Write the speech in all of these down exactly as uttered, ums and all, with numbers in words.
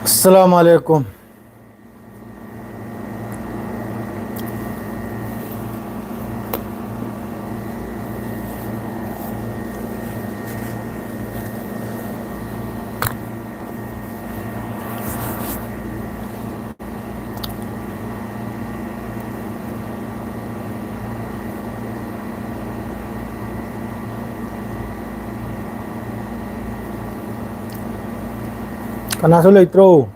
السلام عليكم. ꯀꯅꯥꯁꯨ ꯂꯩꯇ꯭ꯔꯣ?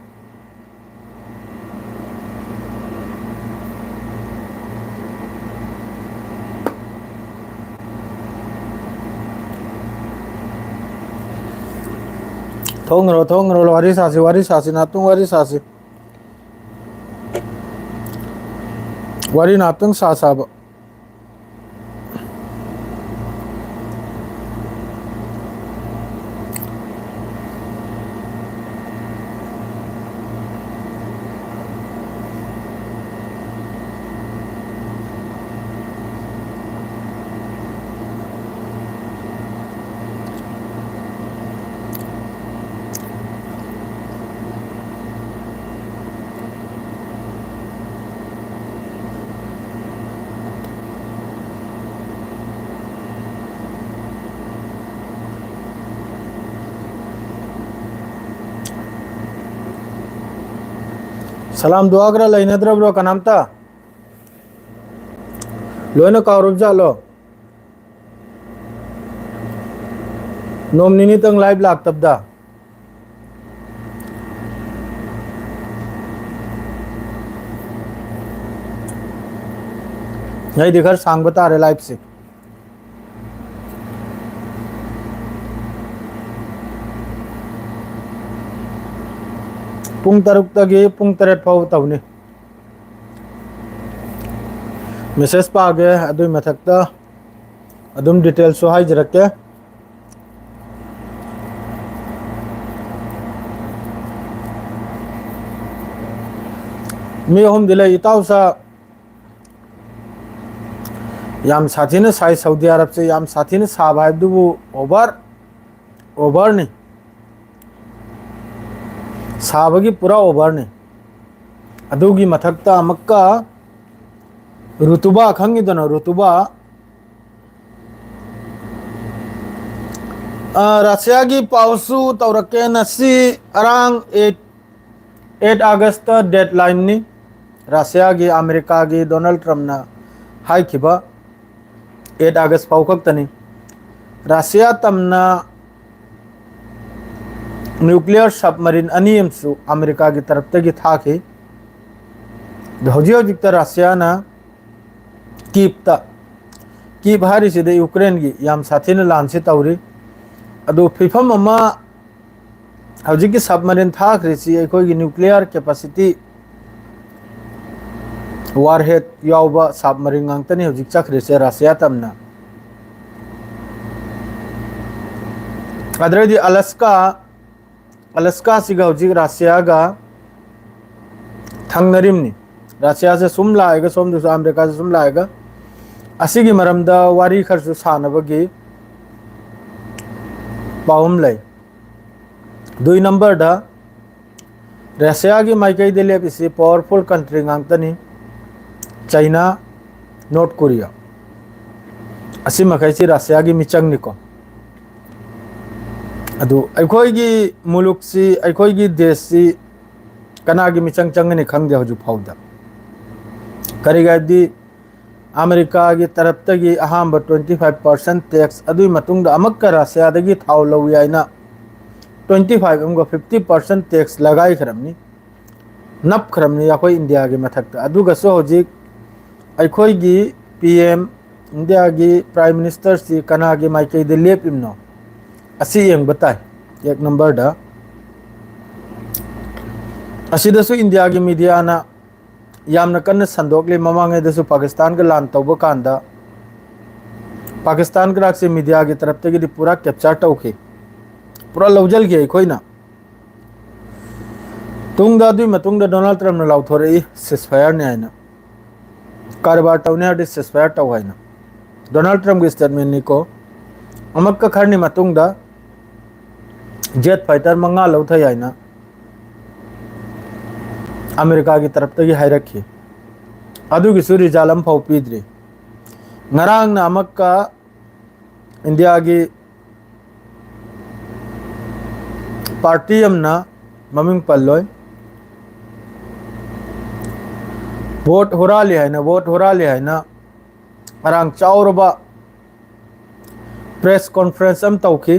ꯊꯣꯡꯈ꯭ꯔꯣ, ꯊꯣꯡꯈ꯭ꯔꯣ, ꯋꯥꯔꯤ ꯁꯥꯁꯤ, ꯋꯥꯔꯤ ꯁꯥꯁꯤ, ꯉꯥꯛꯇꯪ ꯋꯥꯔꯤ ꯁꯥꯁꯤ꯫ ꯋꯥꯔꯤ ꯉꯥꯛꯇꯪ ꯁꯥ ꯁꯥꯕ꯫ ꯁꯂꯥꯝ ꯗꯨꯋꯥꯒ꯭ꯔ ꯂꯩꯅꯗ꯭ꯔꯕ꯭ꯔꯣ ꯀꯅꯥꯝꯇ? ꯂꯣꯏꯅ ꯀꯥꯎꯔꯕ ꯖꯥꯠꯂꯣ? ꯅꯣꯡ ꯅꯤꯅꯤꯇꯪ ꯂꯥꯏꯚ ꯂꯥꯛꯇꯕꯗ꯫ ꯑꯩꯗꯤ ꯈꯔ ꯁꯥꯡꯕ ꯇꯥꯔꯦ ꯂꯥꯏꯚꯁꯦ꯫ ꯄꯨꯡ ꯇꯔꯨꯛꯇꯒꯤ ꯄꯨꯡ ꯇꯔꯦꯠ ꯐꯥꯎꯕ ꯇꯧꯅꯤ꯫ ꯃꯦꯁꯦꯖ ꯄꯥꯒꯦ, ꯑꯗꯨꯏ ꯃꯊꯛꯇ ꯑꯗꯨꯝ ꯗꯤꯇꯦꯜꯁꯁꯨ ꯍꯥꯏꯖꯔꯛꯀꯦ꯫ ꯃꯤ ꯑꯍꯨꯝꯗꯤ ꯂꯩ, ꯏꯇꯥꯎ ꯁꯥ꯫ ꯌꯥꯝ ꯁꯥꯊꯤꯅ ꯁꯥꯏ ꯁꯥꯎꯗꯤ ꯑꯔꯕꯁꯦ, ꯌꯥꯝ ꯁꯥꯊꯤꯅ ꯁꯥꯕ ꯍꯥꯏꯕꯗꯨꯕꯨ ꯑꯣꯚꯔ, ꯑꯣꯚꯔꯅꯤ꯫ ꯁꯥꯕꯒꯤ ꯄꯨꯔꯥ ꯑꯣꯚꯔꯅꯤ꯫ ꯑꯗꯨꯒꯤ ꯃꯊꯛꯇ ꯑꯃꯨꯛꯀ ꯔꯨꯇꯨꯕꯥ, ꯈꯪꯉꯤꯗꯅ ꯔꯨꯇꯨꯕꯥ? ꯑ, ꯔꯁꯤꯌꯥꯒꯤ ꯄꯥꯎꯁꯨ ꯇꯧꯔꯛꯀꯦ꯫ ꯉꯁꯤ ꯑꯔꯥꯡ ꯑꯦꯠ, ꯑꯦꯠ ꯑꯥꯒꯁꯇ ꯗꯦꯠꯂꯥꯏꯟꯅꯤ꯫ ꯔꯁꯤꯌꯥꯒꯤ, ꯑꯃꯦꯔꯤꯀꯥꯒꯤ ꯗꯣꯅꯥꯜꯗ ꯇ꯭ꯔꯝꯞꯅ ꯍꯥꯏꯈꯤꯕ ꯑꯦꯠ ꯑꯥꯒꯁ ꯐꯥꯎ ꯈꯛꯇꯅꯤ꯫ ꯔꯁꯤꯌꯥ ꯇꯝꯅ ꯅ꯭ꯌꯨꯀ꯭ꯂꯤꯌꯔ ꯁꯕꯃꯔꯤꯟ ꯑꯅꯤ ꯑꯃꯁꯨ ꯑꯃꯦꯔꯤꯀꯥꯒꯤ ꯇꯔꯞꯇꯒꯤ ꯊꯥꯈꯤ꯫ ꯑꯗꯣ ꯍꯧꯖꯤꯛ ꯍꯧꯖꯤꯛꯇ ꯔꯁꯤꯌꯥꯅ ꯀꯤꯞꯇ, ꯀꯤꯞ ꯍꯥꯏꯔꯤꯁꯤꯗ ꯌꯨꯀ꯭ꯔꯦꯟꯒꯤ ꯌꯥꯝ ꯁꯥꯊꯤꯅ ꯂꯥꯟꯁꯤ ꯇꯧꯔꯤ꯫ ꯑꯗꯨ ꯐꯤꯐꯝ ꯑꯃ, ꯍꯧꯖꯤꯛꯀꯤ ꯁꯕꯃꯔꯤꯟ ꯊꯥꯈ꯭ꯔꯤꯁꯤ ꯑꯩꯈꯣꯏꯒꯤ ꯅ꯭ꯌꯨꯀ꯭ꯂꯤꯌꯔ ꯀꯦꯄꯥꯁꯤꯇꯤ, ꯋꯥꯔꯍꯦꯗ ꯌꯥꯎꯕ ꯁꯕꯃꯔꯤꯟ ꯉꯥꯛꯇꯅꯤ ꯍꯧꯖꯤꯛ ꯆꯠꯈ꯭ꯔꯤꯁꯦ ꯔꯁꯤꯌꯥ ꯇꯝꯅ꯫ ꯑꯗꯨꯗꯩꯗꯤ ꯑꯂꯁꯀꯥ, ꯑꯂꯁꯀꯥꯁꯤꯒ ꯍꯧꯖꯤꯛ ꯔꯁꯤꯌꯥꯒ ꯊꯪꯅꯔꯤꯕꯅꯤ꯫ ꯔꯁꯤꯌꯥꯁꯦ ꯁꯨꯝ ꯂꯥꯛꯑꯒ, ꯁꯣꯝꯗꯁꯨ ꯑꯃꯦꯔꯤꯀꯥꯁꯦ ꯁꯨꯝ ꯂꯥꯛꯑꯒ, ꯑꯁꯤꯒꯤ ꯃꯔꯝꯗ ꯋꯥꯔꯤ ꯈꯔꯁꯨ ꯁꯥꯟꯅꯕꯒꯤ ꯄꯥꯎ ꯑꯃ ꯂꯩ꯫ ꯗꯨꯏ ꯅꯝꯕꯔꯗ ꯔꯁꯤꯌꯥꯒꯤ ꯃꯥꯏꯀꯩꯗ ꯂꯦꯞꯄꯤꯁꯤ ꯄꯥꯋꯔꯐꯨꯜ ꯀꯟꯇ꯭ꯔꯤ ꯉꯥꯛꯇꯅꯤ: ꯆꯩꯅꯥ, ꯅꯣꯔꯠ ꯀꯣꯔꯤꯌꯥ꯫ ꯑꯁꯤ ꯃꯈꯩꯁꯤ ꯔꯁꯤꯌꯥꯒꯤ ꯃꯤꯆꯪꯅꯤꯀꯣ꯫ ꯑꯗꯨ ꯑꯩꯈꯣꯏꯒꯤ ꯃꯨꯂꯨꯛꯁꯤ, ꯑꯩꯈꯣꯏꯒꯤ ꯗꯦꯁꯁꯤ ꯀꯅꯥꯒꯤ ꯃꯤꯆꯪ ꯆꯪꯒꯅꯤ ꯈꯪꯗꯦ ꯍꯧꯖꯤꯛ ꯐꯥꯎꯗ꯫ ꯀꯔꯤꯒꯤ ꯍꯥꯏꯕꯗꯤ ꯑꯃꯦꯔꯤꯀꯥꯒꯤ ꯇꯔꯞꯇꯒꯤ ꯑꯍꯥꯟꯕ twenty five percent tax, ꯑꯗꯨꯒꯤ ꯃꯇꯨꯡꯗ ꯑꯃꯨꯛꯀ ꯔꯁꯤꯌꯥꯗꯒꯤ ꯊꯥꯎ ꯂꯧꯏ ꯍꯥꯏꯅ twenty five ꯑꯃꯒ fifty percent tax ꯂꯒꯥꯏꯈ꯭ꯔꯕꯅꯤ, ꯅꯞꯈ꯭ꯔꯕꯅꯤ ꯑꯩꯈꯣꯏ ꯏꯟꯗꯤꯌꯥꯒꯤ ꯃꯊꯛꯇ꯫ ꯑꯗꯨꯒꯁꯨ ꯍꯧꯖꯤꯛ ꯑꯩꯈꯣꯏꯒꯤ ꯄꯤ ꯑꯦꯝ, ꯏꯟꯗꯤꯌꯥꯒꯤ ꯄ꯭ꯔꯥꯏꯝ ꯃꯤꯅꯤꯁꯇꯔꯁꯤ ꯀꯅꯥꯒꯤ ꯃꯥꯏꯀꯩꯗ ꯂꯦꯞꯂꯤꯕꯅꯣ? ꯑꯁꯤ ꯌꯦꯡꯕ ꯇꯥꯏ꯫ ꯑꯦꯛ ꯅꯝꯕꯔꯗ ꯑꯁꯤꯗꯁꯨ ꯏꯟꯗꯤꯌꯥꯒꯤ ꯃꯤꯗꯤꯌꯥꯅ ꯌꯥꯝꯅ ꯀꯟꯅ ꯁꯟꯗꯣꯛꯂꯤ꯫ ꯃꯃꯥꯡꯉꯩꯗꯁꯨ ꯄꯥꯀꯤꯁꯇꯥꯟꯒ ꯂꯥꯟ ꯇꯧꯕ ꯀꯥꯟꯗ ꯄꯥꯀꯤꯁꯇꯥꯟ ꯒ꯭ꯔꯥꯛꯁꯦ ꯃꯤꯗꯤꯌꯥꯒꯤ ꯇꯔꯞꯇꯒꯤꯗꯤ ꯄꯨꯔꯥ ꯀꯦꯞꯆꯔ ꯇꯧꯈꯤ, ꯄꯨꯔꯥ ꯂꯧꯁꯤꯟꯈꯤ ꯑꯩꯈꯣꯏꯅ꯫ ꯇꯨꯡꯗ, ꯑꯗꯨꯒꯤ ꯃꯇꯨꯡꯗ ꯗꯣꯅꯥꯜꯗ ꯇ꯭ꯔꯝꯞꯅ ꯂꯥꯎꯊꯣꯔꯛꯏ ceasefire ꯅꯤ ꯍꯥꯏꯅ꯫ ꯀꯔꯕꯥꯔ ꯇꯧꯅꯤ ꯍꯥꯏꯔꯗꯤ ceasefire ꯇꯧ ꯍꯥꯏꯅ꯫ ꯗꯣꯅꯥꯜꯗ ꯇ꯭ꯔꯝꯞꯀꯤ statement ꯅꯤꯀꯣ꯫ ꯑꯃꯨꯛꯀ ꯈꯔꯅꯤ ꯃꯇꯨꯡꯗ ꯖꯦꯠ ꯐꯥꯏꯇꯔ ꯃꯉꯥ ꯂꯧꯊꯩ ꯍꯥꯏꯅ꯫ ꯑꯃꯦꯔꯤꯀꯥꯒꯤ ꯇꯔꯞꯇꯒꯤ ꯍꯥꯏꯔꯛꯈꯤ꯫ ꯑꯗꯨꯒꯤꯁꯨ ꯔꯤꯖꯜ ꯑꯃꯐꯥꯎ ꯄꯤꯗ꯭ꯔꯤ꯫ ꯉꯔꯥꯡꯅ ꯑꯃꯛꯀ ꯏꯟꯗꯤꯌꯥꯒꯤ ꯄꯥꯔꯇꯤ ꯑꯃꯅ, ꯃꯃꯤꯡ ꯄꯜꯂꯣꯏ, ꯚꯣꯠ ꯍꯨꯔꯥꯜꯂꯤ ꯍꯥꯏꯅ, ꯚꯣꯠ ꯍꯨꯔꯥꯜꯂꯤ ꯍꯥꯏꯅ ꯉꯔꯥꯡ ꯆꯥꯎꯔꯕ ꯄ꯭ꯔꯦꯁ ꯀꯣꯟꯐ꯭ꯔꯦꯟꯁ ꯑꯃ ꯇꯧꯈꯤ꯫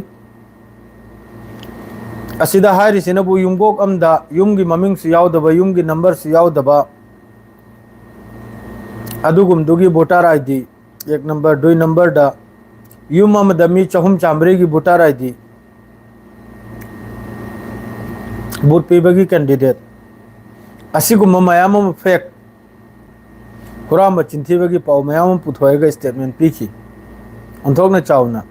ꯑꯁꯤꯗ ꯍꯥꯏꯔꯤꯁꯤꯅꯕꯨ ꯌꯨꯝꯒꯣꯛ ꯑꯃꯗ ꯌꯨꯝꯒꯤ ꯃꯃꯤꯡꯁꯨ ꯌꯥꯎꯗꯕ, ꯌꯨꯝꯒꯤ ꯅꯝꯕꯔꯁꯨ ꯌꯥꯎꯗꯕ, ꯑꯗꯨꯒꯨꯝꯗꯨꯒꯤ voter I D, act number, ꯗꯨꯏ ꯅꯝꯕꯔꯗ ꯌꯨꯝ ꯑꯃꯗ ꯃꯤ ꯆꯍꯨꯝ ꯆꯥꯝꯃꯔꯤꯒꯤ ꯚꯣꯇꯔ ꯑꯥꯏ ꯗꯤ, ꯚꯣꯠ ꯄꯤꯕꯒꯤ ꯀꯦꯟꯗꯤꯗꯦꯠ, ꯑꯁꯤꯒꯨꯝꯕ ꯃꯌꯥꯝ ꯑꯃ ꯐꯦꯛ, ꯍꯨꯔꯥꯟꯕ ꯆꯤꯟꯊꯤꯕꯒꯤ ꯄꯥꯎ ꯃꯌꯥꯝ ꯑꯃ ꯄꯨꯊꯣꯛꯑꯒ ꯁ꯭ꯇꯦꯠꯃꯦꯟ ꯄꯤꯈꯤ, ꯑꯣꯟꯊꯣꯛꯅ ꯆꯥꯎꯅ꯫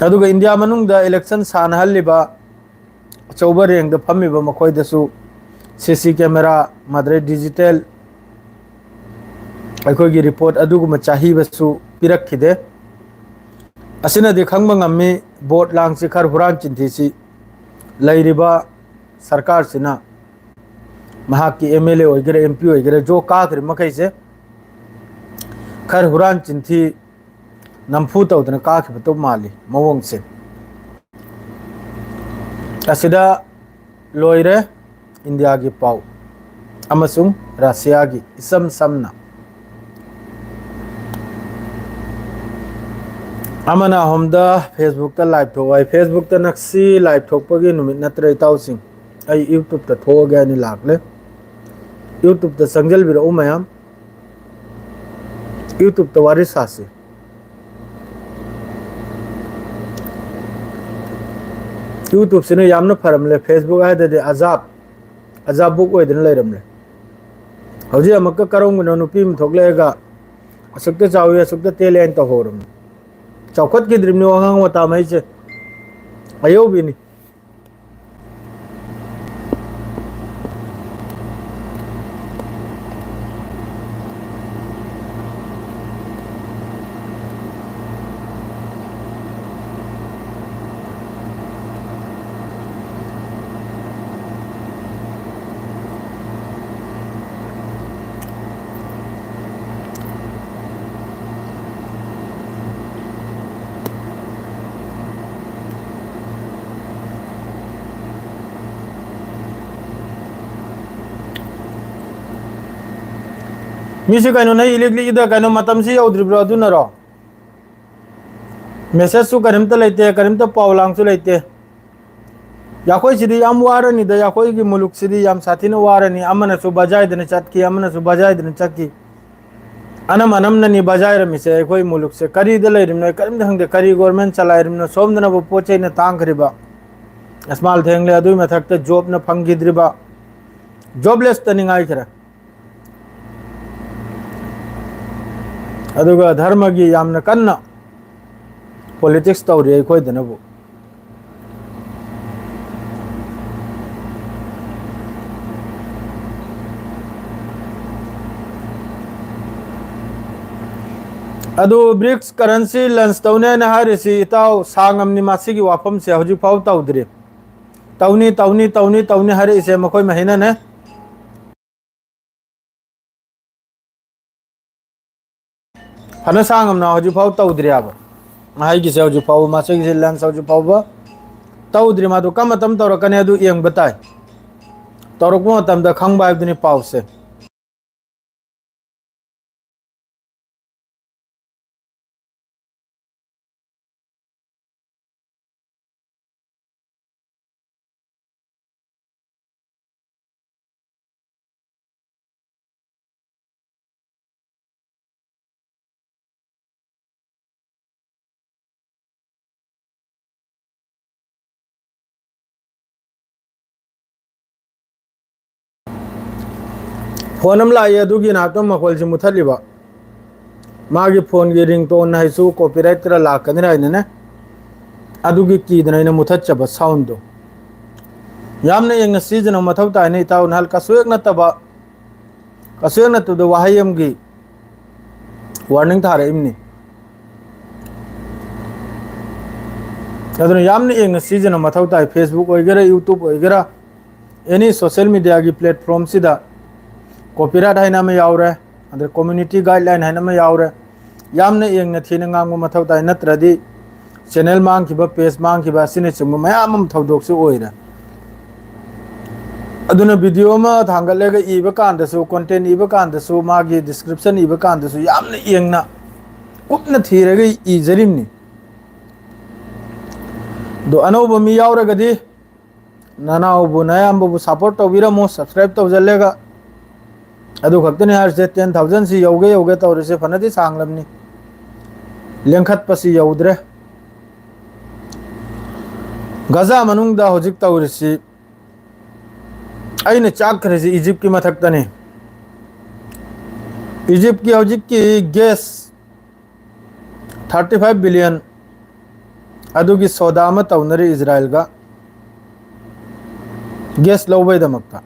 ꯑꯗꯨꯒ ꯏꯟꯗꯤꯌꯥ ꯃꯅꯨꯡꯗ ꯏꯂꯦꯛꯁꯟ ꯁꯥꯟꯅꯍꯜꯂꯤꯕ ꯑꯆꯧꯕ ꯔꯦꯡꯗ ꯐꯝꯃꯤꯕ ꯃꯈꯣꯏꯗꯁꯨ ꯁꯤ ꯁꯤ ꯀꯦꯃꯦꯔꯥ, ꯃꯗ꯭ꯔꯦ ꯗꯤꯖꯤꯇꯦꯜ, ꯑꯩꯈꯣꯏꯒꯤ ꯔꯤꯄꯣꯔꯠ ꯑꯗꯨꯒꯨꯝꯕ ꯆꯥꯍꯤꯕꯁꯨ ꯄꯤꯔꯛꯈꯤꯗꯦ꯫ ꯑꯁꯤꯅꯗꯤ ꯈꯪꯕ ꯉꯝꯃꯤ, ꯚꯣꯠ ꯂꯥꯡꯁꯤ ꯈꯔ ꯍꯨꯔꯥꯟ ꯆꯤꯟꯊꯤꯁꯤ ꯂꯩꯔꯤꯕ ꯁꯔꯀꯥꯔꯁꯤꯅ, ꯃꯍꯥꯛꯀꯤ ꯑꯦꯝ ꯑꯦꯜ ꯑꯦ ꯑꯣꯏꯒꯦꯔꯥ, ꯑꯦꯝ ꯄꯤ ꯑꯣꯏꯒꯦꯔꯥ, ꯖꯣ ꯀꯥꯈ꯭ꯔꯤ ꯃꯈꯩꯁꯦ ꯈꯔ ꯍꯨꯔꯥꯟ ꯆꯤꯟꯊꯤ ꯅꯝꯐꯨ ꯇꯧꯗꯅ ꯀꯥꯈꯤꯕꯗꯧ ꯃꯥꯜꯂꯤ ꯃꯑꯣꯡꯁꯦ꯫ ꯑꯁꯤꯗ ꯂꯣꯏꯔꯦ ꯏꯟꯗꯤꯌꯥꯒꯤ ꯄꯥꯎ ꯑꯃꯁꯨꯡ ꯔꯁꯤꯌꯥꯒꯤ꯫ ꯏꯁꯝ ꯁꯝꯅ ꯑꯃꯅ ꯑꯍꯨꯝꯗ ꯐꯦꯁꯕꯨꯛꯇ ꯂꯥꯏꯚ ꯊꯣꯛꯑꯣ ꯍꯥꯏ꯫ ꯐꯦꯁꯕꯨꯛꯇ ꯉꯁꯤ ꯂꯥꯏꯚ ꯊꯣꯛꯄꯒꯤ ꯅꯨꯃꯤꯠ ꯅꯠꯇ꯭ꯔꯦ, ꯏꯇꯥꯎꯁꯤꯡ꯫ ꯑꯩ ꯌꯨꯇ꯭ꯌꯨꯕꯇ ꯊꯣꯛꯑꯒꯦ ꯍꯥꯏꯅ ꯂꯥꯛꯂꯦ꯫ ꯌꯨꯇ꯭ꯌꯨꯕꯇ ꯆꯪꯁꯤꯜꯕꯤꯔꯛꯎ ꯃꯌꯥꯝ꯫ ꯌꯨꯇ꯭ꯌꯨꯕꯇ ꯋꯥꯔꯤ ꯁꯥꯁꯤ꯫ ꯌꯨꯇ꯭ꯌꯨꯕꯁꯤꯅ ꯌꯥꯝꯅ ꯐꯔꯝꯂꯦ, ꯐꯦꯁꯕꯨꯛ ꯍꯥꯏꯗꯗꯤ ꯑꯖꯥꯕ, ꯑꯖꯥꯕ ꯕꯨꯛ ꯑꯣꯏꯗꯅ ꯂꯩꯔꯝꯂꯦ꯫ ꯍꯧꯖꯤꯛ ꯑꯃꯨꯛꯀ ꯀꯔꯝꯕꯅꯣ ꯅꯨꯄꯤ ꯑꯃ ꯊꯣꯛꯂꯛꯑꯒ ꯑꯁꯨꯛꯇ ꯆꯥꯎꯏ, ꯑꯁꯨꯛꯇ ꯇꯦꯜꯂꯦ ꯍꯥꯏꯅ ꯇꯧꯍꯧꯔꯕꯅꯤ꯫ ꯆꯥꯎꯈꯠꯈꯤꯗ꯭ꯔꯤꯕꯅꯤ ꯋꯥꯉꯥꯡ ꯋꯥꯇꯥ ꯃꯩꯁꯦ꯫ ꯑꯌꯧꯕꯤꯅꯤ꯫ ꯃꯤꯁꯤ ꯀꯩꯅꯣ, ꯅꯪ ꯏꯂꯤꯛ ꯂꯤꯛꯏꯗ ꯀꯩꯅꯣ, ꯃꯇꯝꯁꯤ ꯌꯧꯗ꯭ꯔꯤꯕ꯭ꯔꯣ? ꯑꯗꯨꯅꯔꯣ? ꯃꯦꯁꯦꯖꯁꯨ ꯀꯔꯤꯝꯇ ꯂꯩꯇꯦ, ꯀꯔꯤꯝꯇ ꯄꯥꯎ ꯂꯥꯡꯁꯨ ꯂꯩꯇꯦ꯫ ꯑꯩꯈꯣꯏꯁꯤꯗꯤ ꯌꯥꯝ ꯋꯥꯔꯅꯤꯗ, ꯑꯩꯈꯣꯏꯒꯤ ꯃꯨꯂꯨꯛꯁꯤꯗꯤ ꯌꯥꯝ ꯁꯥꯊꯤꯅ ꯋꯥꯔꯅꯤ꯫ ꯑꯃꯅꯁꯨ ꯕꯖꯥꯏꯗꯅ ꯆꯠꯈꯤ, ꯑꯃꯅꯁꯨ ꯕꯖꯥꯏꯗꯅ ꯆꯠꯈꯤ꯫ ꯑꯅꯝ ꯑꯅꯝꯅꯅꯤ ꯕꯖꯥꯏꯔꯝꯃꯤꯁꯦ ꯑꯩꯈꯣꯏ ꯃꯨꯂꯨꯛꯁꯦ꯫ ꯀꯔꯤꯗ ꯂꯩꯔꯤꯕꯅꯣ ꯑꯩ ꯀꯔꯤꯝꯇ ꯈꯪꯗꯦ꯫ ꯀꯔꯤ ꯒꯣꯔꯃꯦꯟ ꯆꯂꯥꯏꯔꯤꯕꯅꯣ? ꯁꯣꯝꯗꯅꯕꯨ ꯄꯣꯠ ꯆꯩꯅ ꯇꯥꯡꯈ꯭ꯔꯤꯕ, ꯑꯁꯃꯥꯜ ꯊꯦꯡꯂꯦ꯫ ꯑꯗꯨꯒꯤ ꯃꯊꯛꯇ ꯖꯣꯕꯅ ꯐꯪꯈꯤꯗ꯭ꯔꯤꯕ, ꯖꯣꯕꯂꯦꯁꯇꯅꯤ ꯉꯥꯏꯈ꯭ꯔꯦ꯫ ꯑꯗꯨꯒ ꯙꯔꯃꯒꯤ ꯌꯥꯝꯅ ꯀꯟꯅ ꯄꯣꯂꯤꯇꯤꯛꯁ ꯇꯧꯔꯤ ꯑꯩꯈꯣꯏꯗꯅꯕꯨ꯫ ꯑꯗꯨ ꯕ꯭ꯔꯤꯛꯁ ꯀꯔꯟꯁꯤ ꯂꯟꯁ ꯇꯧꯅꯤ ꯍꯥꯏꯅ ꯍꯥꯏꯔꯤꯁꯤ, ꯏꯇꯥꯎ, ꯁꯥꯡꯉꯝꯅꯤ ꯃꯁꯤꯒꯤ ꯋꯥꯐꯝꯁꯦ, ꯍꯧꯖꯤꯛ ꯐꯥꯎ ꯇꯧꯗ꯭ꯔꯤ꯫ ꯇꯧꯅꯤ, ꯇꯧꯅꯤ, ꯇꯧꯅꯤ, ꯇꯧꯅꯤ ꯍꯥꯏꯔꯛꯏꯁꯦ ꯃꯈꯣꯏ ꯃꯍꯩꯅꯅꯦ꯫ ꯐꯅ ꯁꯥꯡꯉꯝꯅ ꯍꯧꯖꯤꯛ ꯐꯥꯎ ꯇꯧꯗ꯭ꯔꯤ ꯍꯥꯏꯕ꯫ ꯃꯍꯩꯒꯤꯁꯦ ꯍꯧꯖꯤꯛ ꯐꯥꯎꯕ, ꯃꯁꯤꯒꯤꯁꯦ ꯂꯟꯁ ꯍꯧꯖꯤꯛ ꯐꯥꯎꯕ ꯇꯧꯗ꯭ꯔꯤ꯫ ꯃꯥꯗꯣ ꯀꯔꯝꯕ ꯃꯇꯝ ꯇꯧꯔꯛꯀꯅꯤ ꯑꯗꯨ ꯌꯦꯡꯕ ꯇꯥꯏ꯫ ꯇꯧꯔꯛꯄ ꯃꯇꯝꯗ ꯈꯪꯕ ꯍꯥꯏꯕꯗꯨꯅꯤ ꯄꯥꯎꯁꯦ꯫ ꯐꯣꯟ ꯑꯃ ꯂꯥꯛꯏ, ꯑꯗꯨꯒꯤ ꯉꯥꯏꯍꯥꯛꯇꯪ ꯃꯈꯣꯜꯁꯤ ꯃꯨꯊꯠꯂꯤꯕ꯫ ꯃꯥꯒꯤ ꯐꯣꯟꯒꯤ ꯔꯤꯡꯇꯣꯟ ꯍꯥꯏꯁꯨ ꯀꯣꯄꯤꯔꯥꯏꯠ ꯈꯔ ꯂꯥꯛꯀꯅꯤꯅ ꯍꯥꯏꯅꯅꯦ, ꯑꯗꯨꯒꯤ ꯀꯤꯗꯅ ꯑꯩꯅ ꯃꯨꯊꯠꯆꯕ ꯁꯥꯎꯟꯗꯣ꯫ ꯌꯥꯝꯅ ꯌꯦꯡꯅ ꯁꯤꯖꯤꯟꯅꯕ ꯃꯊꯧ ꯇꯥꯏꯅꯦ ꯏꯇꯥꯎ꯫ ꯅꯍꯥꯟ ꯀꯩꯁꯨ ꯍꯦꯛ ꯅꯠꯇꯕ, ꯀꯩꯁꯨ ꯍꯦꯛ ꯅꯠꯇꯕꯗ ꯋꯥꯍꯩ ꯑꯃꯒꯤ ꯋꯥꯔꯅꯤꯡ ꯊꯥꯔꯛꯏꯕꯅꯤ꯫ ꯑꯗꯨꯅ ꯌꯥꯝꯅ ꯌꯦꯡꯅ ꯁꯤꯖꯤꯟꯅꯕ ꯃꯊꯧ ꯇꯥꯏ꯫ Facebook ꯑꯣꯏꯒꯦꯔꯥ, YouTube ꯑꯣꯏꯒꯦꯔꯥ, ꯑꯦꯅꯤ ꯁꯣꯁꯦꯜ ꯃꯤꯗꯤꯌꯥꯒꯤ ꯄ꯭ꯂꯦꯠꯐꯣꯝꯁꯤꯗ ꯀꯣꯄꯤꯔꯥꯏꯠ ꯍꯥꯏꯅ ꯑꯃ ꯌꯥꯎꯔꯦ, ꯑꯗ ꯀꯝꯃ꯭ꯌꯨꯅꯤꯇꯤ ꯒꯥꯏꯗꯂꯥꯏꯟ ꯍꯥꯏꯅ ꯑꯃ ꯌꯥꯎꯔꯦ꯫ ꯌꯥꯝꯅ ꯌꯦꯡꯅ ꯊꯤꯅ ꯉꯥꯡꯕ ꯃꯊꯧ ꯇꯥꯏ, ꯅꯠꯇ꯭ꯔꯗꯤ ꯆꯦꯅꯦꯜ ꯃꯥꯡꯈꯤꯕ, ꯄꯦꯖ ꯃꯥꯡꯈꯤꯕ ꯑꯁꯤꯅꯆꯤꯡꯕ ꯃꯌꯥꯝ ꯑꯃ ꯊꯧꯗꯣꯛꯁꯨ ꯑꯣꯏꯔꯦ꯫ ꯑꯗꯨꯅ video ꯑꯃ ꯊꯥꯡꯒꯠꯂꯒ ꯏꯕ ꯀꯥꯟꯗꯁꯨ, content ꯏꯕ ꯀꯥꯟꯗꯁꯨ, ꯃꯥꯒꯤ description ꯏꯕ ꯀꯥꯟꯗꯁꯨ ꯌꯥꯝꯅ ꯌꯦꯡꯅ, ꯀꯨꯞꯅ ꯊꯤꯔꯒ ꯏꯖꯔꯤꯕꯅꯤ꯫ ꯑꯗꯣ ꯑꯅꯧꯕ ꯃꯤ ꯌꯥꯎꯔꯒꯗꯤ ꯅꯅꯥꯎꯕꯨ ꯅꯌꯥꯝꯕꯕꯨ support ꯇꯧꯕꯤꯔꯝꯃꯣ, subscribe ꯇꯧꯁꯤꯜꯂꯒ꯫ ꯑꯗꯨ ꯈꯛꯇꯅꯤ ꯍꯥꯏꯔꯤꯁꯦ, ten thousand ꯁꯤ ꯌꯧꯒꯦ ꯌꯧꯒꯦ ꯇꯧꯔꯤꯁꯦ, ꯐꯅꯗꯤ ꯁꯥꯡꯂꯕꯅꯤ, ꯂꯦꯡꯈꯠꯄꯁꯤ ꯌꯧꯗ꯭ꯔꯦ꯫ ꯒꯖꯥ ꯃꯅꯨꯡꯗ ꯍꯧꯖꯤꯛ ꯇꯧꯔꯤꯁꯤ, ꯑꯩꯅ ꯆꯥꯛꯈ꯭ꯔꯤꯁꯤ ꯏꯖꯤꯞꯀꯤ ꯃꯊꯛꯇꯅꯤ꯫ ꯏꯖꯤꯞꯀꯤ ꯍꯧꯖꯤꯛꯀꯤ gas thirty five billion ꯑꯗꯨꯒꯤ ꯁꯣꯗꯥ ꯑꯃ ꯇꯧꯅꯔꯤ ꯏꯖꯔꯥꯏꯜꯒ, gas ꯂꯧꯕꯩꯗꯃꯛꯇ꯫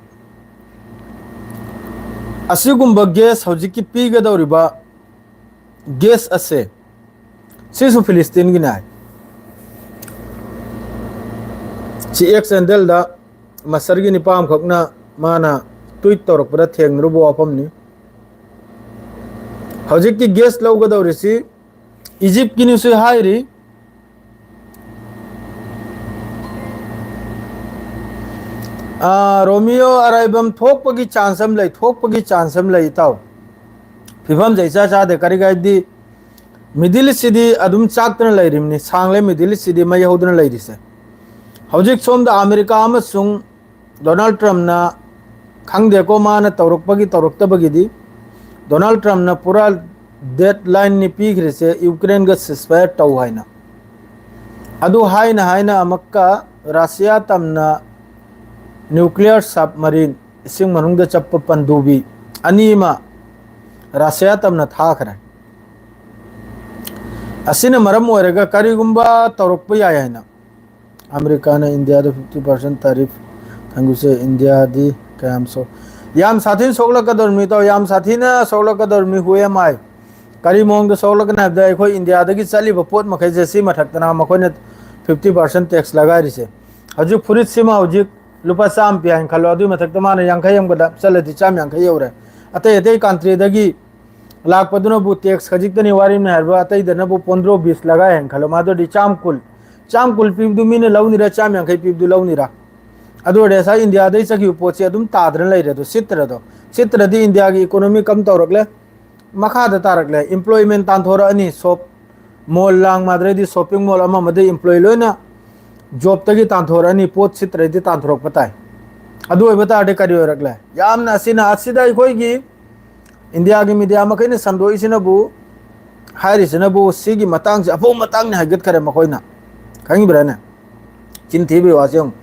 ꯑꯁꯤꯒꯨꯝꯕ gas ꯍꯧꯖꯤꯛꯀꯤ ꯄꯤꯒꯗꯧꯔꯤꯕ gas ꯑꯁꯦ, ꯁꯤꯁꯨ ꯐꯤꯂꯤꯁꯇꯤꯟꯒꯤꯅꯤ ꯍꯥꯏ꯫ ꯁꯤ X handleꯗ ꯃꯁꯔꯒꯤ ꯅꯤꯄꯥ ꯑꯃꯈꯛꯅ ꯃꯥꯅ tweet ꯇꯧꯔꯛꯄꯗ ꯊꯦꯡꯅꯔꯨꯕ ꯋꯥꯐꯝꯅꯤ꯫ ꯍꯧꯖꯤꯛꯇꯤ gas ꯂꯧꯒꯗꯧꯔꯤꯁꯤ ꯏꯖꯤꯞꯀꯤꯅꯤꯁꯨ ꯍꯥꯏꯔꯤ, ꯑꯥ, ꯔꯣꯃꯤꯌꯣ ꯑꯔꯥꯏꯕꯝ, ꯊꯣꯛꯄꯒꯤ chance ꯑꯃ ꯂꯩ, ꯊꯣꯛꯄꯒꯤ chance ꯑꯃ ꯂꯩ, ꯏꯇꯥꯎ꯫ ꯐꯤꯕꯝꯁꯦ ꯏꯆꯥ ꯆꯥꯗꯦ꯫ ꯀꯔꯤꯒꯤ ꯍꯥꯏꯗꯤ, Middle Eastꯁꯤꯗꯤ ꯑꯗꯨꯝ ꯆꯥꯛꯇꯅ ꯂꯩꯔꯤꯕꯅꯤ, ꯁꯥꯡꯂꯦ Middle Eastꯁꯤꯗꯤ ꯃꯩ ꯍꯧꯗꯅ ꯂꯩꯔꯤꯁꯦ꯫ ꯍꯧꯖꯤꯛ ꯁꯣꯝꯗ ꯑꯃꯦꯔꯤꯀꯥ ꯑꯃꯁꯨꯡ ꯗꯣꯅꯥꯜꯗ ꯇ꯭ꯔꯝꯞꯅ, ꯈꯪꯗꯦꯀꯣ, ꯃꯥꯅ ꯇꯧꯔꯛꯄꯒꯤ ꯇꯧꯔꯛꯇꯕꯒꯤꯗꯤ, ꯗꯣꯅꯥꯜꯗ ꯇ꯭ꯔꯝꯞꯅ ꯄꯨꯔꯥ deadlineꯅꯤ ꯄꯤꯈ꯭ꯔꯤꯁꯦ ꯌꯨꯀ꯭ꯔꯦꯟꯒ ceasefire ꯇꯧ ꯍꯥꯏꯅ꯫ ꯑꯗꯨ ꯍꯥꯏꯅ ꯍꯥꯏꯅ ꯑꯃꯨꯛꯀ ꯔꯁꯤꯌꯥ ꯇꯝꯅ nuclear submarine, ꯏꯁꯤꯡ ꯃꯅꯨꯡꯗ ꯆꯠꯄ ꯄꯟꯗꯨꯕꯤ ꯑꯅꯤ ꯑꯃ ꯔꯁꯤꯌꯥ ꯇꯝꯅ ꯊꯥꯈ꯭ꯔꯦ꯫ ꯑꯁꯤꯅ ꯃꯔꯝ ꯑꯣꯏꯔꯒ ꯀꯔꯤꯒꯨꯝꯕ ꯇꯧꯔꯛꯄ ꯌꯥꯏ ꯍꯥꯏꯅ ꯑꯃꯦꯔꯤꯀꯥꯅ ꯏꯟꯗꯤꯌꯥꯗ fifty percent tariff ꯊꯝꯈꯤꯕꯁꯦ ꯏꯟꯗꯤꯌꯥꯗꯤ ꯀꯌꯥꯝ ꯁꯣꯛ-, ꯌꯥꯝ ꯁꯥꯊꯤꯅ ꯁꯣꯛꯂꯛꯀꯗꯧꯔꯤꯕꯅꯤ, ꯏꯇꯥꯎ, ꯌꯥꯝ ꯁꯥꯊꯤꯅ ꯁꯣꯛꯂꯛꯀꯗꯧꯔꯤꯕꯅꯤ꯫ Who am I? ꯀꯔꯤ ꯃꯑꯣꯡꯗ ꯁꯣꯛꯂꯛꯀꯅꯤ ꯍꯥꯏꯕꯗ, ꯑꯩꯈꯣꯏ ꯏꯟꯗꯤꯌꯥꯗꯒꯤ ꯆꯠꯂꯤꯕ ꯄꯣꯠ ꯃꯈꯩꯁꯦ ꯁꯤ ꯃꯊꯛꯇꯅ ꯃꯈꯣꯏꯅ fifty percent tax ꯂꯒꯥꯏꯔꯤꯁꯦ꯫ ꯍꯧꯖꯤꯛ ꯐꯨꯔꯤꯠꯁꯤꯃ ꯍꯧꯖꯤꯛ ꯂꯨꯄꯥ ꯆꯥꯝꯃ ꯄꯤ ꯍꯥꯏꯅ ꯈꯜꯂꯣ, ꯑꯗꯨꯒꯤ ꯃꯊꯛꯇ ꯃꯥꯅ ꯌꯥꯡꯈꯩ ꯑꯃꯒ ꯆꯠꯂꯗꯤ ꯆꯥꯝꯃ ꯌꯥꯡꯈꯩ ꯌꯧꯔꯦ꯫ ꯑꯇꯩ ꯑꯇꯩ countryꯗꯒꯤ ꯂꯥꯛꯄꯗꯨꯅꯕꯨ tax ꯈꯖꯤꯛꯇꯅꯤ ꯋꯥꯔꯤꯕꯅꯤ ꯍꯥꯏꯔꯤꯕ, ꯑꯇꯩꯗꯅꯕꯨ ꯄꯣꯟꯗ꯭ꯔꯣ ꯕꯤꯁ ꯂꯒꯥꯏ ꯍꯥꯏꯅ ꯈꯜꯂꯣ, ꯃꯥꯗꯨꯗꯤ ꯆꯥꯝꯃ ꯀꯨꯟ, ꯆꯥꯝꯃ ꯀꯨꯟ ꯄꯤꯕꯗꯨ ꯃꯤꯅ ꯂꯧꯅꯤꯔꯥ, ꯆꯥꯝꯃ ꯌꯥꯡꯈꯩ ꯄꯤꯕꯗꯨ ꯂꯧꯅꯤꯔꯥ? ꯑꯗꯨ ꯑꯣꯏꯔꯗꯤ ꯉꯁꯥꯏ ꯏꯟꯗꯤꯌꯥꯗꯩ ꯆꯠꯈꯤꯕ ꯄꯣꯠꯁꯦ ꯑꯗꯨꯝ ꯇꯥꯗꯅ ꯂꯩꯔꯦ꯫ ꯑꯗꯨ ꯁꯤꯠꯇ꯭ꯔꯗꯣ, ꯁꯤꯠꯇ꯭ꯔꯗꯤ ꯏꯟꯗꯤꯌꯥꯒꯤ ꯏꯀꯣꯅꯣꯃꯤ ꯀꯝ ꯇꯧꯔꯛꯂꯦ? ꯃꯈꯥꯗ ꯇꯥꯔꯛꯂꯦ꯫ ꯑꯦꯝꯄ꯭ꯂꯣꯏꯃꯦꯟ ꯇꯥꯟꯊꯣꯔꯛꯑꯅꯤ, ꯁꯣꯞ, ꯃꯣꯜ ꯂꯥꯡ ꯃꯥꯗ꯭ꯔꯩꯗꯤ ꯁꯣꯞꯄꯤꯡ ꯃꯣꯜ ꯑꯃ ꯑꯃꯗꯩ ꯑꯦꯝꯄ꯭ꯂꯣꯏ ꯂꯣꯏꯅ ꯖꯣꯕꯇꯒꯤ ꯇꯥꯟꯊꯣꯔꯛꯑꯅꯤ, ꯄꯣꯠ ꯁꯤꯠꯇ꯭ꯔꯗꯤ ꯇꯥꯟꯊꯣꯔꯛꯄ ꯇꯥꯏ꯫ ꯑꯗꯨ ꯑꯣꯏꯕ ꯇꯥꯔꯗꯤ ꯀꯔꯤ ꯑꯣꯏꯔꯛꯂꯦ? ꯌꯥꯝꯅ ꯑꯁꯤꯅ, ꯑꯁꯤꯗ ꯑꯩꯈꯣꯏꯒꯤ ꯏꯟꯗꯤꯌꯥꯒꯤ ꯃꯤꯗꯤꯌꯥ ꯃꯈꯩꯅ ꯁꯟꯗꯣꯛꯏꯁꯤꯅꯕꯨ, ꯍꯥꯏꯔꯤꯁꯤꯅꯕꯨ ꯁꯤꯒꯤ ꯃꯇꯥꯡꯁꯦ ꯑꯐꯧ ꯃꯇꯥꯡꯅꯤ ꯍꯥꯏꯒꯠꯈꯔꯦ ꯃꯈꯣꯏꯅ꯫ ꯈꯪꯕ꯭ꯔꯥꯅꯦ? ꯆꯤꯟ ꯊꯤꯕꯒꯤ ꯋꯥꯁꯦ ꯌꯦꯡꯉꯨ꯫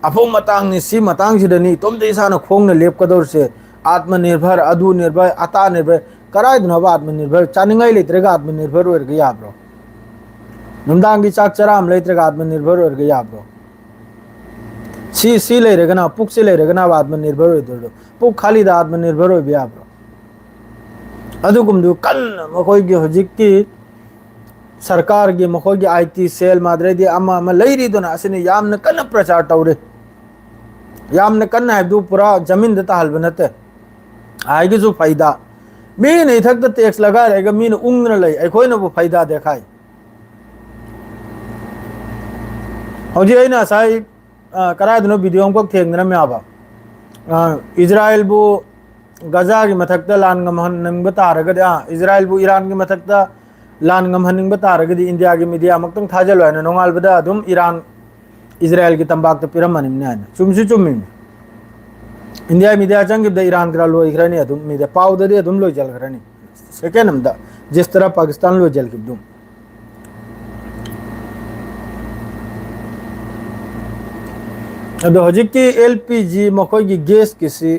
ꯑꯐꯧ ꯃꯇꯥꯡꯅꯤ, ꯁꯤ ꯃꯇꯥꯡꯁꯤꯗꯅꯤ ꯏꯇꯣꯝꯇ ꯏꯁꯥꯅ ꯈꯣꯡꯅ ꯂꯦꯞꯀꯗꯧꯔꯤꯁꯦ꯫ ꯑꯥꯠꯃ ꯅꯤꯔꯚꯔ, ꯑꯗꯨ ꯅꯤꯔꯚꯔ, ꯑꯇꯥ ꯅꯤꯔꯚꯔ꯫ ꯀꯔꯥꯏꯗꯅꯣꯕ ꯑꯥꯠꯃ ꯅꯤꯔꯚꯔ? ꯆꯥꯅꯤꯡꯉꯥꯏ ꯂꯩꯇ꯭ꯔꯒ ꯑꯥꯠꯃ ꯅꯤꯔꯚꯔ ꯑꯣꯏꯔꯒ ꯌꯥꯕ꯭ꯔꯣ? ꯅꯨꯡꯗꯥꯡꯒꯤ ꯆꯥꯛ ꯆꯔꯥ ꯑꯃ ꯂꯩꯇ꯭ꯔꯒ ꯑꯥꯠꯃ ꯅꯤꯔꯚꯔ ꯑꯣꯏꯔꯒ ꯌꯥꯕ꯭ꯔꯣ? ꯁꯤ, ꯁꯤ ꯂꯩꯔꯒꯅ, ꯄꯨꯛꯁꯤ ꯂꯩꯔꯒꯅ ꯑꯥꯠꯃ ꯅꯤꯔꯚꯔ ꯑꯣꯏꯗꯣꯏꯔꯣ? ꯄꯨꯛ ꯈꯥꯂꯤꯗ ꯑꯥꯠꯃ ꯅꯤꯔꯚꯔ ꯑꯣꯏꯕ ꯌꯥꯕ꯭ꯔꯣ? ꯑꯗꯨꯒꯨꯝꯗꯨ ꯀꯟꯅ ꯃꯈꯣꯏꯒꯤ ꯍꯧꯖꯤꯛꯀꯤ ꯁꯔꯀꯥꯔꯒꯤ, ꯃꯈꯣꯏꯒꯤ ꯑꯥꯏ ꯇꯤ ꯁꯦꯜ ꯃꯥꯗ꯭ꯔꯩꯗꯤ ꯑꯃ ꯑꯃ ꯂꯩꯔꯤꯗꯨꯅ ꯑꯁꯤꯅ ꯌꯥꯝꯅ ꯀꯟꯅ ꯄ꯭ꯔꯆꯥꯔ ꯇꯧꯔꯤ꯫ ꯌꯥꯝꯅ ꯀꯟꯅ ꯍꯥꯏꯕꯗꯨ ꯄꯨꯔꯥ ꯖꯃꯤꯟꯗ ꯇꯥꯍꯜꯕ ꯅꯠꯇꯦ꯫ ꯍꯥꯏꯒꯤꯁꯨ ꯐꯩꯗ꯫ ꯃꯤꯅ ꯏꯊꯛꯇ ꯇꯦꯛꯁ ꯂꯒꯥꯏꯔꯒ ꯃꯤꯅ ꯎꯪꯗꯅ ꯂꯩ, ꯑꯩꯈꯣꯏꯅꯕꯨ ꯐꯩꯗ ꯗꯦꯈꯥꯏ꯫ ꯍꯧꯖꯤꯛ ꯑꯩꯅ ꯉꯁꯥꯏ, ꯑ, ꯀꯗꯥꯏꯗꯅꯣ ꯚꯤꯗꯤꯑꯣ ꯑꯃꯈꯛ ꯊꯦꯡꯅꯔꯝꯃꯦꯕ꯫ ꯑ, ꯏꯖꯔꯥꯌꯦꯜꯕꯨ ꯒꯖꯥꯒꯤ ꯃꯊꯛꯇ ꯂꯥꯟ ꯉꯝꯍꯟꯅꯤꯡꯕ ꯇꯥꯔꯒꯗꯤ, ꯑ, ꯏꯖꯔꯥꯌꯦꯜꯕꯨ ꯏꯔꯥꯟꯒꯤ ꯃꯊꯛꯇ ꯂꯥꯟ ꯉꯝꯍꯟꯅꯤꯡꯕ ꯇꯥꯔꯒꯗꯤ ꯏꯟꯗꯤꯌꯥꯒꯤ ꯃꯤꯗꯤꯌꯥ ꯑꯃꯛꯇꯪ ꯊꯥꯖꯜꯂꯣ ꯍꯥꯏꯅ ꯅꯣꯡꯉꯥꯜꯕꯗ ꯑꯗꯨꯝ ꯏꯔꯥꯟ ꯏꯖꯔꯥꯌꯦꯜꯒꯤ ꯇꯝꯄꯥꯛꯇ ꯄꯤꯔꯝꯃꯅꯤꯅꯦ ꯍꯥꯏꯅ꯫ ꯆꯨꯝꯁꯨ ꯆꯨꯝꯃꯤꯅꯤ꯫ ꯏꯟꯗꯤꯌꯥ ꯃꯤꯗꯤꯌꯥ ꯆꯪꯈꯤꯕꯗ ꯏꯔꯥꯟ ꯈꯔ ꯂꯣꯏꯈ꯭ꯔꯅꯤ, ꯑꯗꯨꯝ ꯃꯤꯗꯤꯌꯥ ꯄꯥꯎꯗꯗꯤ ꯑꯗꯨꯝ ꯂꯣꯏꯁꯤꯟꯈ꯭ꯔꯅꯤ꯫ ꯁꯦꯀꯦꯟ ꯑꯃꯗ ꯖꯤꯁ ꯇꯔꯥ ꯄꯥꯀꯤꯁꯇꯥꯟ ꯂꯣꯏꯁꯤꯟꯈꯤꯕꯗꯨ꯫ ꯑꯗꯣ ꯍꯧꯖꯤꯛꯀꯤ ꯑꯦꯜ ꯄꯤ ꯖꯤ ꯃꯈꯣꯏꯒꯤ ꯒꯦꯁꯀꯤꯁꯤ,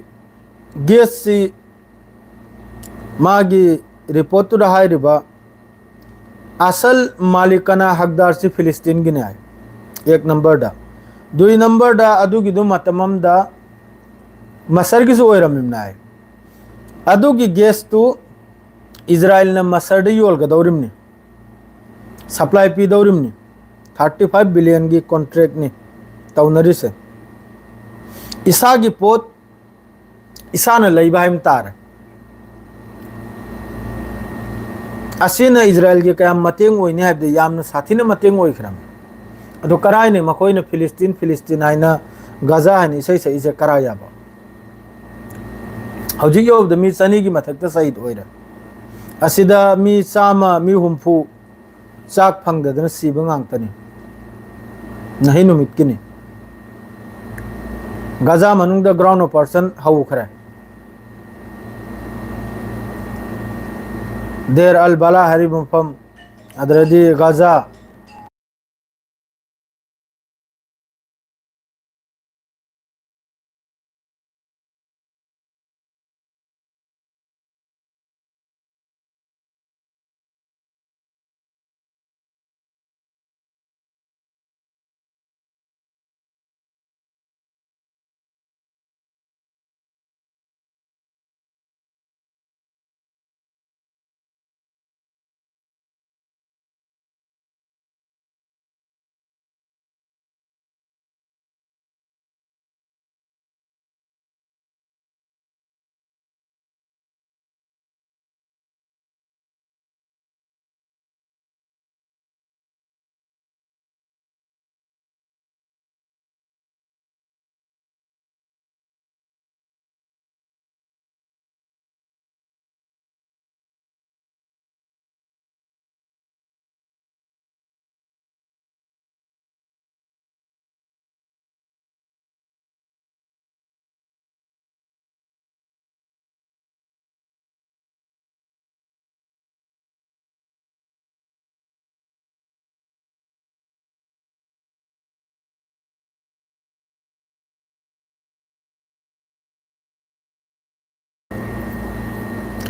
ꯒꯦꯁꯁꯤ ꯃꯥꯒꯤ ꯔꯤꯄꯣꯔꯠꯇꯨꯗ ꯍꯥꯏꯔꯤꯕ ꯑꯁꯜ ꯃꯥꯂꯤꯀꯅꯥ ꯍꯛꯗꯥꯔꯁꯤ ꯐꯤꯂꯤꯁꯇꯤꯟꯒꯤꯅꯤ ꯍꯥꯏ, ꯑꯦꯛ ꯅꯝꯕꯔꯗ꯫ ꯗꯨꯏ ꯅꯝꯕꯔꯗ ꯑꯗꯨꯒꯤꯗꯨ ꯃꯇꯝ ꯑꯃꯗ ꯃꯁꯔꯒꯤꯁꯨ ꯑꯣꯏꯔꯝꯃꯤꯕꯅꯤ ꯍꯥꯏ꯫ ꯑꯗꯨꯒꯤ ꯒꯦꯁꯇꯨ ꯏꯖꯔꯥꯌꯦꯜꯅ ꯃꯁꯔꯗ ꯌꯣꯜꯒꯗꯧꯔꯤꯕꯅꯤ, ꯁꯄ꯭ꯂꯥꯏ ꯄꯤꯗꯧꯔꯤꯕꯅꯤ꯫ ꯊꯥꯔꯇꯤ ꯐꯥꯏꯚ ꯕꯤꯂꯤꯌꯟꯒꯤ ꯀꯣꯟꯇ꯭ꯔꯦꯛꯅꯤ ꯇꯧꯅꯔꯤꯁꯦ꯫ ꯏꯁꯥꯒꯤ ꯄꯣꯠ ꯏꯁꯥꯅ ꯂꯩꯕ ꯍꯥꯏꯕ ꯇꯥꯔꯦ꯫ ꯑꯁꯤꯅ ꯏꯖꯔꯥꯌꯦꯜꯒꯤ ꯀꯌꯥꯝ ꯃꯇꯦꯡ ꯑꯣꯏꯅꯤ ꯍꯥꯏꯕꯗꯤ ꯌꯥꯝꯅ ꯁꯥꯊꯤꯅ ꯃꯇꯦꯡ ꯑꯣꯏꯈ꯭ꯔꯕꯅꯤ꯫ ꯑꯗꯣ ꯀꯔꯥꯏꯅ ꯃꯈꯣꯏꯅ ꯐꯤꯂꯤꯁꯇꯤꯟ, ꯐꯤꯂꯤꯁꯇꯤꯟ ꯍꯥꯏꯅ ꯒꯥꯖꯥ ꯍꯥꯏꯅ ꯏꯁꯩ ꯁꯛꯏꯁꯦ ꯀꯔꯥꯏ ꯌꯥꯕ? ꯍꯧꯖꯤꯛ ꯌꯧꯕꯗ ꯃꯤ ꯆꯅꯤꯒꯤ ꯃꯊꯛꯇ ꯁꯍꯤꯗ ꯑꯣꯏꯔꯦ꯫ ꯑꯁꯤꯗ ꯃꯤ ꯆꯥꯝꯃ, ꯃꯤ ꯍꯨꯝꯐꯨ ꯆꯥꯛ ꯐꯪꯗꯗꯅ ꯁꯤꯕ ꯉꯥꯛꯇꯅꯤ꯫ ꯉꯍꯩ ꯅꯨꯃꯤꯠꯀꯤꯅꯤ꯫ ꯒꯥꯖꯥ ꯃꯅꯨꯡꯗ ground operation ꯍꯧꯈ꯭ꯔꯦ꯫ ꯗꯦꯔ ꯑꯜ ꯕꯂꯥ ꯍꯥꯏꯔꯤꯕ ꯃꯐꯝ, ꯑꯗꯨꯗꯗꯤ ꯒꯥꯖꯥ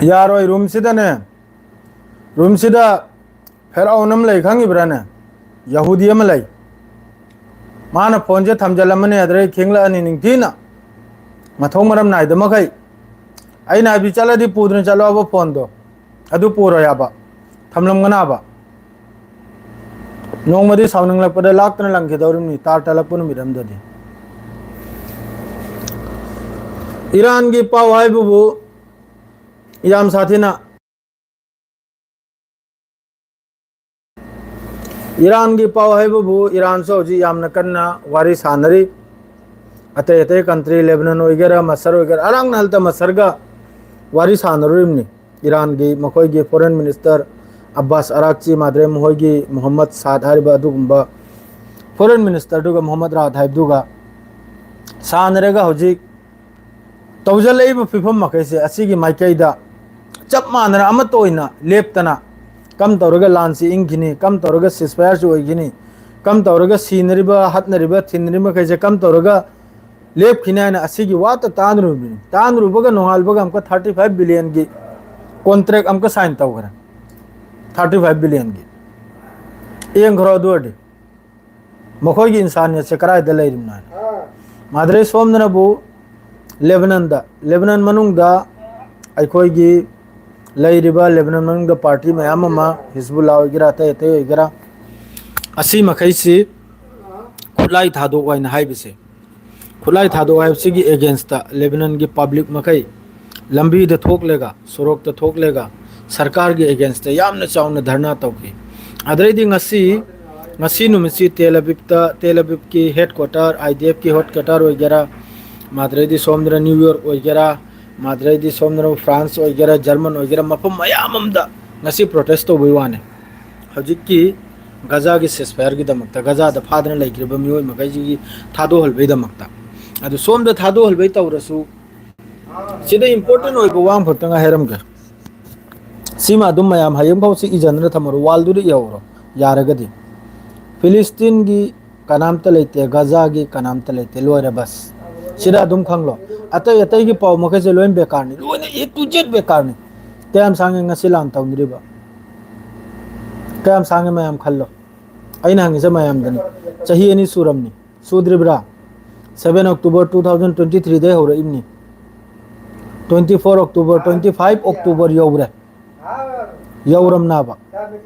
ꯌꯥꯔꯣꯏ꯫ ꯔꯨꯝꯁꯤꯗꯅꯦ, ꯔꯨꯝꯁꯤꯗ ꯐꯦꯔꯥꯎꯟ ꯑꯃ ꯂꯩ, ꯈꯪꯉꯤꯕ꯭ꯔꯥꯅꯦ? ꯌꯍꯨꯗꯤ ꯑꯃ ꯂꯩ꯫ ꯃꯥꯅ ꯐꯣꯟꯁꯦ ꯊꯝꯖꯤꯜꯂꯝꯃꯅꯤ, ꯑꯗꯨꯗꯩ ꯈꯤꯡꯂꯛꯑꯅꯤ ꯅꯤꯡꯊꯤꯅ, ꯃꯊꯣꯡ ꯃꯔꯝ ꯅꯥꯏꯗ ꯃꯈꯩ꯫ ꯑꯩꯅ ꯍꯥꯏꯕꯤ, "ꯆꯠꯂꯗꯤ ꯄꯨꯗꯨꯅ ꯆꯠꯂꯣ ꯍꯥꯏꯕ ꯐꯣꯟꯗꯣ, ꯑꯗꯨ ꯄꯨꯔꯣꯏ" ꯍꯥꯏꯕ, ꯊꯝꯂꯝꯒꯅꯥꯕ꯫ ꯅꯣꯡꯃꯗꯤ ꯁꯥꯎꯅꯤꯡꯂꯛꯄꯗ ꯂꯥꯛꯇꯅ ꯂꯪꯈꯤꯗꯧꯔꯤꯕꯅꯤ, ꯇꯥꯔ ꯇꯥꯜꯂꯛꯄ ꯅꯨꯃꯤꯠ ꯑꯃꯗꯗꯤ꯫ ꯏꯔꯥꯟꯒꯤ ꯄꯥꯎ ꯍꯥꯏꯕꯕꯨ ꯌꯥꯝ ꯁꯥꯊꯤꯅ, ꯏꯔꯥꯟꯒꯤ ꯄꯥꯎ ꯍꯥꯏꯕꯕꯨ ꯏꯔꯥꯟꯁꯨ ꯍꯧꯖꯤꯛ ꯌꯥꯝꯅ ꯀꯟꯅ ꯋꯥꯔꯤ ꯁꯥꯟꯅꯔꯤ꯫ ꯑꯇꯩ ꯑꯇꯩ ꯀꯟꯇ꯭ꯔꯤ, ꯂꯦꯕꯅꯟ ꯑꯣꯏꯒꯦꯔꯥ, ꯃꯁꯔ ꯑꯣꯏꯒꯦꯔꯥ, ꯑꯔꯥꯛꯅ ꯍꯜꯇ ꯃꯁꯔꯒ ꯋꯥꯔꯤ ꯁꯥꯟꯅꯔꯨꯔꯤꯕꯅꯤ꯫ ꯏꯔꯥꯟꯒꯤ ꯃꯈꯣꯏꯒꯤ ꯐꯣꯔꯦꯟ ꯃꯤꯅꯤꯁꯇꯔ ꯑꯕꯥꯁ ꯑꯔꯥꯛꯆꯤ, ꯃꯥꯗ꯭ꯔꯦ ꯃꯈꯣꯏꯒꯤ ꯃꯨꯍꯝꯃꯗ ꯁꯥꯗ ꯍꯥꯏꯔꯤꯕ ꯑꯗꯨꯒꯨꯝꯕ ꯐꯣꯔꯦꯟ ꯃꯤꯅꯤꯁꯇꯔꯗꯨꯒ, ꯃꯨꯍꯝꯃꯗ ꯔꯥꯗ ꯍꯥꯏꯕꯗꯨꯒ ꯁꯥꯟꯅꯔꯒ ꯍꯧꯖꯤꯛ ꯇꯧꯖꯜꯂꯛꯏꯕ ꯐꯤꯕꯝ ꯃꯈꯩꯁꯦ ꯑꯁꯤꯒꯤ ꯃꯥꯏꯀꯩꯗ ꯆꯞ ꯃꯥꯟꯅꯅ ꯑꯃꯠꯇ ꯑꯣꯏꯅ ꯂꯦꯞꯇꯅ ꯀꯝ ꯇꯧꯔꯒ ꯂꯥꯟꯁꯤ ꯏꯪꯈꯤꯅꯤ, ꯀꯝ ꯇꯧꯔꯒ ꯁꯤꯁꯐꯥꯌꯔꯁꯤ ꯑꯣꯏꯈꯤꯅꯤ, ꯀꯝ ꯇꯧꯔꯒ ꯁꯤꯅꯔꯤꯕ, ꯍꯠꯅꯔꯤꯕ, ꯊꯤꯟꯅꯔꯤꯕ ꯃꯈꯩꯁꯦ ꯀꯝ ꯇꯧꯔꯒ ꯂꯦꯞꯈꯤꯅꯤ ꯍꯥꯏꯅ ꯑꯁꯤꯒꯤ ꯋꯥꯇ ꯇꯥꯟꯅꯔꯨꯕꯅꯤ꯫ ꯇꯥꯟꯅꯔꯨꯕꯒ ꯅꯣꯡꯉꯥꯜꯕꯒ ꯑꯃꯨꯛꯀ ꯊꯥꯔꯇꯤ ꯐꯥꯏꯚ ꯕꯤꯂꯤꯌꯟꯒꯤ ꯀꯣꯟꯇ꯭ꯔꯦꯛ ꯑꯃꯨꯛꯀ ꯁꯥꯏꯟ ꯇꯧꯈ꯭ꯔꯦ꯫ ꯊꯥꯔꯇꯤ ꯐꯥꯏꯚ ꯕꯤꯂꯤꯌꯟꯒꯤ꯫ ꯌꯦꯡꯈ꯭ꯔꯣ ꯑꯗꯨ ꯑꯣꯏꯔꯗꯤ꯫ ꯃꯈꯣꯏꯒꯤ ꯏꯟꯁꯥꯅꯤꯌꯠꯁꯦ ꯀꯗꯥꯏꯗ ꯂꯩꯔꯤꯕꯅꯣ ꯍꯥꯏꯅ꯫ ꯃꯥꯗ꯭ꯔꯦ ꯁꯣꯝꯗꯅꯕꯨ ꯂꯦꯕꯅꯟꯗ, ꯂꯦꯕꯅꯟ ꯃꯅꯨꯡꯗ ꯑꯩꯈꯣꯏꯒꯤ ꯂꯩꯔꯤꯕ ꯂꯦꯕꯅꯟ ꯃꯅꯨꯡꯗ ꯄꯥꯔꯇꯤ ꯃꯌꯥꯝ ꯑꯃ, ꯍꯤꯖꯕꯨꯜꯂꯥ ꯑꯣꯏꯒꯦꯔꯥ, ꯑꯇꯩ ꯑꯇꯩ ꯑꯣꯏꯒꯦꯔꯥ, ꯑꯁꯤ ꯃꯈꯩꯁꯤ ꯈꯨꯠꯂꯥꯏ ꯊꯥꯗꯣꯛꯑꯣ ꯍꯥꯏꯅ ꯍꯥꯏꯕꯁꯦ, ꯈꯨꯠꯂꯥꯏ ꯊꯥꯗꯣꯛꯑꯣ ꯍꯥꯏꯕꯁꯤꯒꯤ ꯑꯦꯒꯦꯟꯁꯇ ꯂꯦꯕꯅꯟꯒꯤ ꯄꯕ꯭ꯂꯤꯛ ꯃꯈꯩ ꯂꯝꯕꯤꯗ ꯊꯣꯛꯂꯒ, ꯁꯣꯔꯣꯛꯇ ꯊꯣꯛꯂꯒ ꯁꯔꯀꯥꯔꯒꯤ ꯑꯦꯒꯦꯟꯁꯇ ꯌꯥꯝꯅ ꯆꯥꯎꯅ ꯙꯔꯅꯥ ꯇꯧꯈꯤ꯫ ꯑꯗꯩꯗꯤ ꯉꯁꯤ, ꯉꯁꯤ ꯅꯨꯃꯤꯠꯁꯤ ꯇꯦꯜ ꯑꯕꯤꯕꯇ, ꯇꯦꯜ ꯑꯕꯤꯕꯀꯤ ꯍꯦꯗ ꯀ꯭ꯋꯥꯇꯔ, ꯑꯥꯏ ꯗꯤ ꯑꯦꯐꯀꯤ ꯍꯦꯗ ꯀ꯭ꯋꯥꯇꯔ ꯑꯣꯏꯒꯦꯔꯥ, ꯃꯥꯗ꯭ꯔꯩꯗꯤ ꯁꯣꯝꯗꯅ ꯅ꯭ꯌꯨ ꯌꯣꯔꯛ ꯑꯣꯏꯒꯦꯔꯥ, ꯃꯥꯗ꯭ꯔꯩꯗꯤ ꯁꯣꯝꯗꯅ ꯐ꯭ꯔꯥꯟꯁ ꯑꯣꯏꯒꯦꯔꯥ, ꯖꯔꯃꯟ ꯑꯣꯏꯒꯦꯔꯥ, ꯃꯐꯝ ꯃꯌꯥꯝ ꯑꯃꯗ ꯉꯁꯤ ꯄ꯭ꯔꯣꯇꯦꯁ ꯇꯧꯕꯩ ꯋꯥꯅꯤ꯫ ꯍꯧꯖꯤꯛꯀꯤ ꯒꯖꯥꯒꯤ ꯁꯤꯁꯐꯥꯌꯔꯒꯤꯗꯃꯛꯇ, ꯒꯖꯥꯗ ꯐꯥꯗꯅ ꯂꯩꯈ꯭ꯔꯤꯕ ꯃꯤꯑꯣꯏ ꯃꯈꯩꯁꯤꯒꯤ ꯊꯥꯗꯣꯛꯍꯜꯕꯩꯗꯃꯛꯇ꯫ ꯑꯗꯨ ꯁꯣꯝꯗ ꯊꯥꯗꯣꯛꯍꯜꯕꯩ ꯇꯧꯔꯁꯨ, ꯁꯤꯗ ꯏꯝꯄꯣꯔꯇꯦꯟ ꯑꯣꯏꯕ ꯋꯥ ꯑꯃꯈꯛꯇꯪ ꯍꯥꯏꯔꯝꯒꯦ꯫ ꯁꯤꯃ ꯑꯗꯨꯝ ꯃꯌꯥꯝ ꯍꯌꯦꯡꯐꯥꯎ ꯁꯤ ꯏꯖꯟꯗꯅ ꯊꯝꯃꯔꯣ, ꯋꯥꯜꯗꯨꯗ ꯏꯍꯧꯔꯣ ꯌꯥꯔꯒꯗꯤ꯫ ꯐꯤꯂꯤꯁꯇꯤꯟꯒꯤ ꯀꯅꯥꯝꯇ ꯂꯩꯇꯦ, ꯒꯖꯥꯒꯤ ꯀꯅꯥꯝꯇ ꯂꯩꯇꯦ, ꯂꯣꯏꯔꯦ ꯕꯁ꯫ ꯁꯤꯗ ꯑꯗꯨꯝ ꯈꯪꯂꯣ꯫ ꯑꯇꯩ ꯑꯇꯩꯒꯤ ꯄꯥꯎ ꯃꯈꯩꯁꯦ ꯂꯣꯏꯅ ꯕꯦꯀꯥꯔꯅꯤ, ꯂꯣꯏꯅ A to Z ꯕꯦꯀꯥꯔꯅꯤ꯫ ꯀꯌꯥꯝ ꯁꯥꯡꯉꯦ ꯉꯁꯤ ꯂꯥꯟ ꯇꯧꯅꯔꯤꯕ? ꯀꯌꯥꯝ ꯁꯥꯡꯉꯦ ꯃꯌꯥꯝ ꯈꯜꯂꯣ꯫ ꯑꯩꯅ ꯍꯪꯉꯤꯁꯦ ꯃꯌꯥꯝꯗꯅꯤ꯫ ꯆꯍꯤ ꯑꯅꯤ ꯁꯨꯔꯝꯅꯤ, ꯁꯨꯗ꯭ꯔꯤꯕ꯭ꯔꯥ? Seven October two thousand twenty three ꯗꯩ ꯍꯧꯔꯛꯏꯕꯅꯤ꯫ Twenty four October, twenty five October ꯌꯧꯔꯦ꯫ ꯌꯧꯔꯝꯅꯕ꯫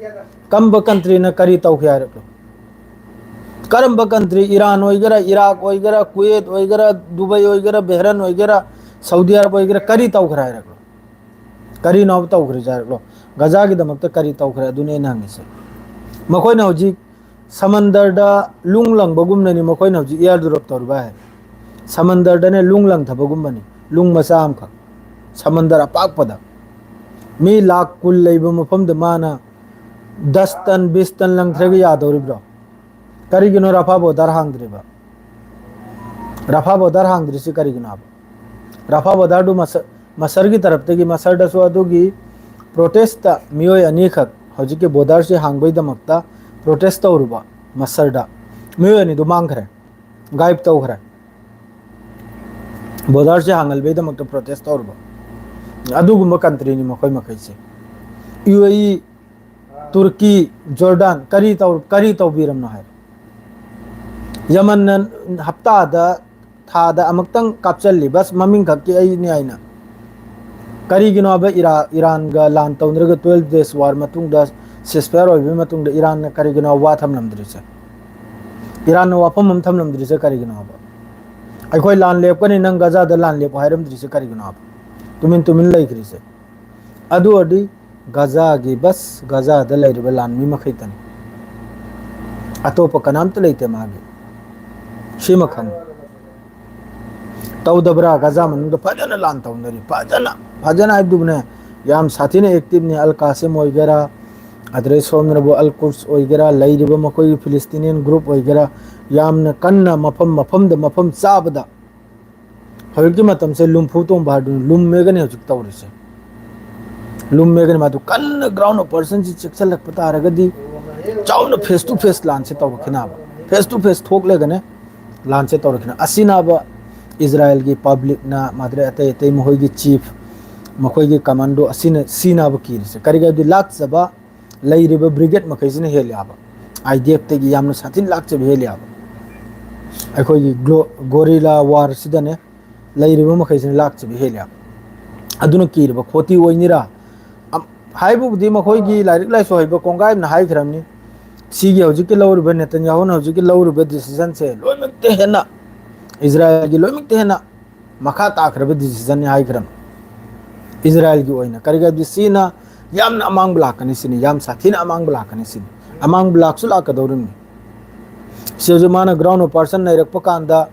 ꯀꯝꯕ ꯀꯟꯇ꯭ꯔꯤꯅ ꯀꯔꯤ ꯇꯧꯈꯤ ꯍꯥꯏꯔꯛꯂꯣ? ꯀꯔꯝꯕ ꯀꯟꯇ꯭ꯔꯤ, ꯏꯔꯥꯟ ꯑꯣꯏꯒꯦꯔꯥ, ꯏꯔꯥꯛ ꯑꯣꯏꯒꯦꯔꯥ, ꯀꯨꯋꯦꯠ ꯑꯣꯏꯒꯦꯔꯥ, ꯗꯨꯕꯩ ꯑꯣꯏꯒꯦꯔꯥ, ꯕꯦꯍꯔꯟ ꯑꯣꯏꯒꯦꯔꯥ, ꯁꯧꯗꯤ ꯑꯔꯕ ꯑꯣꯏꯒꯦꯔꯥ, ꯀꯔꯤ ꯇꯧꯈ꯭ꯔꯦ ꯍꯥꯏꯔꯛꯂꯣ? ꯀꯔꯤꯅꯣꯕ ꯇꯧꯈ꯭ꯔꯤꯁꯦ ꯍꯥꯏꯔꯛꯂꯣ? ꯒꯖꯥꯒꯤꯗꯃꯛꯇ ꯀꯔꯤ ꯇꯧꯈ꯭ꯔꯦ? ꯑꯗꯨꯅꯤ ꯑꯩꯅ ꯍꯪꯉꯤꯁꯦ꯫ ꯃꯈꯣꯏꯅ ꯍꯧꯖꯤꯛ ꯁꯃꯟꯗꯔꯗ ꯂꯨꯡ ꯂꯪꯕꯒꯨꯝꯅꯅꯤ ꯃꯈꯣꯏꯅ ꯍꯧꯖꯤꯛ ꯏꯌꯥꯔ ꯗ꯭ꯔꯣꯞ ꯇꯧꯔꯤꯕ ꯍꯥꯏ꯫ ꯁꯃꯟꯗꯔꯗꯅꯦ ꯂꯨꯡ ꯂꯪꯊꯕꯒꯨꯝꯕꯅꯤ, ꯂꯨꯡ ꯃꯆꯥ ꯑꯃꯈꯛ, ꯁꯃꯟꯗꯔ ꯑꯄꯥꯛꯄꯗ꯫ ꯃꯤ ꯂꯥꯛ ꯀꯨꯟ ꯂꯩꯕ ꯃꯐꯝꯗ ꯃꯥꯅ ꯗꯁ ꯇꯟ, ꯕꯤꯁ ꯇꯟ ꯂꯪꯊꯔꯒ ꯌꯥꯗꯧꯔꯤꯕ꯭ꯔꯣ? ꯀꯔꯤꯒꯤꯅꯣ ꯔꯐꯥ ꯕꯣꯗꯥꯔ ꯍꯥꯡꯗ꯭ꯔꯤꯕ? ꯔꯐꯥ ꯕꯣꯗꯥꯔ ꯍꯥꯡꯗ꯭ꯔꯤꯁꯤ ꯀꯔꯤꯒꯤꯅꯣ ꯍꯥꯏꯕ? ꯔꯐꯥ ꯕꯣꯗꯥꯔꯗꯨ ꯃꯁ-, ꯃꯁꯔꯒꯤ ꯇꯔꯞꯇꯒꯤ, ꯃꯁꯔꯗꯁꯨ ꯑꯗꯨꯒꯤ ꯄ꯭ꯔꯣꯇꯦꯁꯇ ꯃꯤꯑꯣꯏ ꯑꯅꯤꯈꯛ ꯍꯧꯖꯤꯛꯀꯤ ꯕꯣꯗꯥꯔꯁꯤ ꯍꯥꯡꯕꯒꯤꯗꯃꯛꯇ ꯄ꯭ꯔꯣꯇꯦꯁ ꯇꯧꯔꯨꯕ ꯃꯁꯔꯗ ꯃꯤꯑꯣꯏ ꯑꯅꯤꯗꯨ ꯃꯥꯡꯈ꯭ꯔꯦ, ꯒꯥꯏꯕ ꯇꯧꯈ꯭ꯔꯦ꯫ ꯕꯣꯗꯥꯔꯁꯦ ꯍꯥꯡꯍꯟꯕꯩꯗꯃꯛꯇ ꯄ꯭ꯔꯣꯇꯦꯁ ꯇꯧꯔꯨꯕ ꯑꯗꯨꯒꯨꯝꯕ ꯀꯟꯇ꯭ꯔꯤꯅꯤ ꯃꯈꯣꯏ ꯃꯈꯩꯁꯦ꯫ ꯌꯨ ꯑꯦ ꯏ, ꯇꯨꯔꯀꯤ, ꯖꯣꯔꯗꯥꯟ ꯀꯔꯤ ꯇꯧ-, ꯀꯔꯤ ꯇꯧꯕꯤꯔꯝꯅꯣ ꯍꯥꯏꯔꯦ? ꯌꯃꯟꯅ ꯍꯞꯇꯥꯗ, ꯊꯥꯗ ꯑꯃꯨꯛꯇꯪ ꯀꯥꯞꯆꯜꯂꯤ, ꯕꯁ ꯃꯃꯤꯡ ꯈꯛꯀꯤ ꯑꯩꯅꯤ ꯍꯥꯏꯅ꯫ ꯀꯔꯤꯒꯤꯅꯣ ꯍꯥꯏꯕ ꯏꯔꯥ-, ꯏꯔꯥꯟꯒ ꯂꯥꯟ ꯇꯧꯅꯔꯒ twelve days war ꯃꯇꯨꯡꯗ, ceasefire ꯑꯣꯏꯕꯒꯤ ꯃꯇꯨꯡꯗ ꯏꯔꯥꯟꯅ ꯀꯔꯤꯒꯤꯅꯣ ꯋꯥ ꯊꯝꯂꯝꯗ꯭ꯔꯤꯁꯦ? ꯏꯔꯥꯟꯅ ꯋꯥꯐꯝ ꯑꯃ ꯊꯝꯂꯝꯗ꯭ꯔꯤꯁꯦ ꯀꯔꯤꯒꯤꯅꯣ ꯍꯥꯏꯕ? ꯑꯩꯈꯣꯏ ꯂꯥꯟ ꯂꯦꯞꯀꯅꯤ, ꯅꯪ ꯒꯖꯥꯗ ꯂꯥꯟ ꯂꯦꯞꯄꯨ ꯍꯥꯏꯔꯝꯗ꯭ꯔꯤꯁꯦ ꯀꯔꯤꯒꯤꯅꯣ ꯍꯥꯏꯕ? ꯇꯨꯃꯤꯟ ꯇꯨꯃꯤꯟ ꯂꯩꯈ꯭ꯔꯤꯁꯦ꯫ ꯑꯗꯨ ꯑꯣꯏꯔꯗꯤ ꯒꯖꯥꯒꯤ ꯕꯁ, ꯒꯖꯥꯗ ꯂꯩꯔꯤꯕ ꯂꯥꯟꯃꯤ ꯃꯈꯩꯇꯅꯤ꯫ ꯑꯇꯣꯞꯄ ꯀꯅꯥꯝꯇ ꯂꯩꯇꯦ ꯃꯥꯒꯤ꯫ ꯁꯤꯃ ꯈꯪꯉꯨ꯫ ꯇꯧꯗꯕ꯭ꯔꯥ? ꯒꯖꯥ ꯃꯅꯨꯡꯗ ꯐꯖꯅ ꯂꯥꯟ ꯇꯧꯅꯔꯤ, ꯐꯖꯅ, ꯐꯖꯅ ꯍꯥꯏꯕꯗꯨꯕꯨꯅꯦ, ꯌꯥꯝ ꯁꯥꯊꯤꯅ ꯑꯦꯛꯇꯤꯚꯅꯤ꯫ ꯑꯜ ꯀꯥꯁꯤꯝ ꯑꯣꯏꯒꯦꯔꯥ, ꯑꯗꯨꯗꯩ ꯁꯣꯝꯅꯕꯨ ꯑꯜ ꯀꯨꯔꯁ ꯑꯣꯏꯒꯦꯔꯥ, ꯂꯩꯔꯤꯕ ꯃꯈꯣꯏꯒꯤ ꯐꯤꯂꯤꯁꯇꯤꯅꯤꯌꯟ ꯒ꯭ꯔꯨꯞ ꯑꯣꯏꯒꯦꯔꯥ, ꯌꯥꯝꯅ ꯀꯟꯅ ꯃꯐꯝ ꯃꯐꯝꯗ ꯃꯐꯝ ꯆꯥꯕꯗ ꯍꯧꯖꯤꯛꯀꯤ ꯃꯇꯝꯁꯦ ꯂꯨꯝꯐꯨ ꯇꯣꯡꯕ ꯍꯥꯏꯗꯨꯅꯤ, ꯂꯨꯝꯃꯦꯒꯅꯤ ꯍꯧꯖꯤꯛ ꯇꯧꯔꯤꯁꯦ꯫ ꯂꯨꯝꯃꯦꯒꯅꯤ ꯃꯥꯗꯨ ꯀꯟꯅ ground operationꯁꯤ ꯆꯦꯛꯁꯤꯜꯂꯛꯄ ꯇꯥꯔꯒꯗꯤ ꯆꯥꯎꯅ face to face ꯂꯥꯟꯁꯦ ꯇꯧꯔꯛꯈꯤꯅꯕ, face to face ꯊꯣꯛꯂꯒꯅꯦ ꯂꯥꯟꯁꯦ ꯇꯧꯔꯛꯈꯤꯅ꯫ ꯑꯁꯤꯅꯕ ꯏꯖꯔꯥꯏꯜꯒꯤ ꯄꯕ꯭ꯂꯤꯛꯅ ꯃꯥꯗ꯭ꯔꯦ ꯑꯇꯩ ꯑꯇꯩ ꯃꯈꯣꯏꯒꯤ ꯆꯤꯐ, ꯃꯈꯣꯏꯒꯤ ꯀꯃꯥꯟꯗꯣ ꯑꯁꯤꯅ ꯁꯤꯅꯕ ꯀꯤꯔꯤꯁꯦ꯫ ꯀꯔꯤꯒꯤ ꯍꯥꯏꯕꯗꯤ ꯂꯥꯛꯆꯕ ꯂꯩꯔꯤꯕ ꯕ꯭ꯔꯤꯒꯦꯗ ꯃꯈꯩꯁꯤꯅ ꯍꯦꯜꯂꯤ ꯍꯥꯏꯕ, ꯑꯥꯏ ꯗꯤ ꯑꯦꯐꯇꯒꯤ ꯌꯥꯝꯅ ꯁꯥꯊꯤꯅ ꯂꯥꯛꯆꯕ ꯍꯦꯜꯂꯤ ꯍꯥꯏꯕ꯫ ꯑꯩꯈꯣꯏꯒꯤ ꯒ꯭ꯂꯣ-, ꯒꯣꯔꯤꯂꯥ ꯋꯥꯔꯁꯤꯗꯅꯦ ꯂꯩꯔꯤꯕ ꯃꯈꯩꯁꯤꯅ ꯂꯥꯛꯆꯕ ꯍꯦꯜꯂꯤ ꯍꯥꯏꯕ꯫ ꯑꯗꯨꯅ ꯀꯤꯔꯤꯕ ꯈꯣꯇꯤ ꯑꯣꯏꯅꯤꯔꯥ? ꯑꯝ-, ꯍꯥꯏꯕꯕꯨꯗꯤ ꯃꯈꯣꯏꯒꯤ ꯂꯥꯏꯔꯤꯛ ꯂꯥꯏꯁꯨ ꯍꯩꯕ ꯀꯣꯡꯒꯥꯏ ꯑꯃꯅ ꯍꯥꯏꯈ꯭ꯔꯕꯅꯤ, ꯁꯤꯒꯤ ꯍꯧꯖꯤꯛꯀꯤ ꯂꯧꯔꯤꯕ ꯅꯦꯇꯟꯌꯥꯍꯨꯅ ꯍꯧꯖꯤꯛꯀꯤ ꯂꯧꯔꯤꯕ ꯗꯤꯁꯤꯖꯟꯁꯦ ꯂꯣꯏꯅꯃꯛꯇ ꯍꯦꯟꯅ, ꯏꯖꯔꯥꯏꯜꯒꯤ ꯂꯣꯏꯅꯃꯛꯇ ꯍꯦꯟꯅ ꯃꯈꯥ ꯇꯥꯈ꯭ꯔꯕ ꯗꯤꯁꯤꯖꯟꯅꯤ ꯍꯥꯏꯈ꯭ꯔꯕꯅꯤ꯫ ꯏꯖꯔꯥꯏꯜꯒꯤ ꯑꯣꯏꯅ ꯀꯔꯤꯒꯤ ꯍꯥꯏꯕꯗꯤ ꯁꯤꯅ ꯌꯥꯝꯅ ꯑꯃꯥꯡꯕ ꯂꯥꯛꯀꯅꯤ ꯁꯤꯅꯤ, ꯌꯥꯝ ꯁꯥꯊꯤꯅ ꯑꯃꯥꯡꯕ ꯂꯥꯛꯀꯅꯤ ꯁꯤꯅꯤ, ꯑꯃꯥꯡꯕ ꯂꯥꯛꯁꯨ ꯂꯥꯛꯀꯗꯧꯔꯤꯕꯅꯤ꯫ ꯁꯤ ꯍꯧꯖꯤꯛ ꯃꯥꯅ ground operation ꯅꯩꯔꯛꯄ ꯀꯥꯟꯗ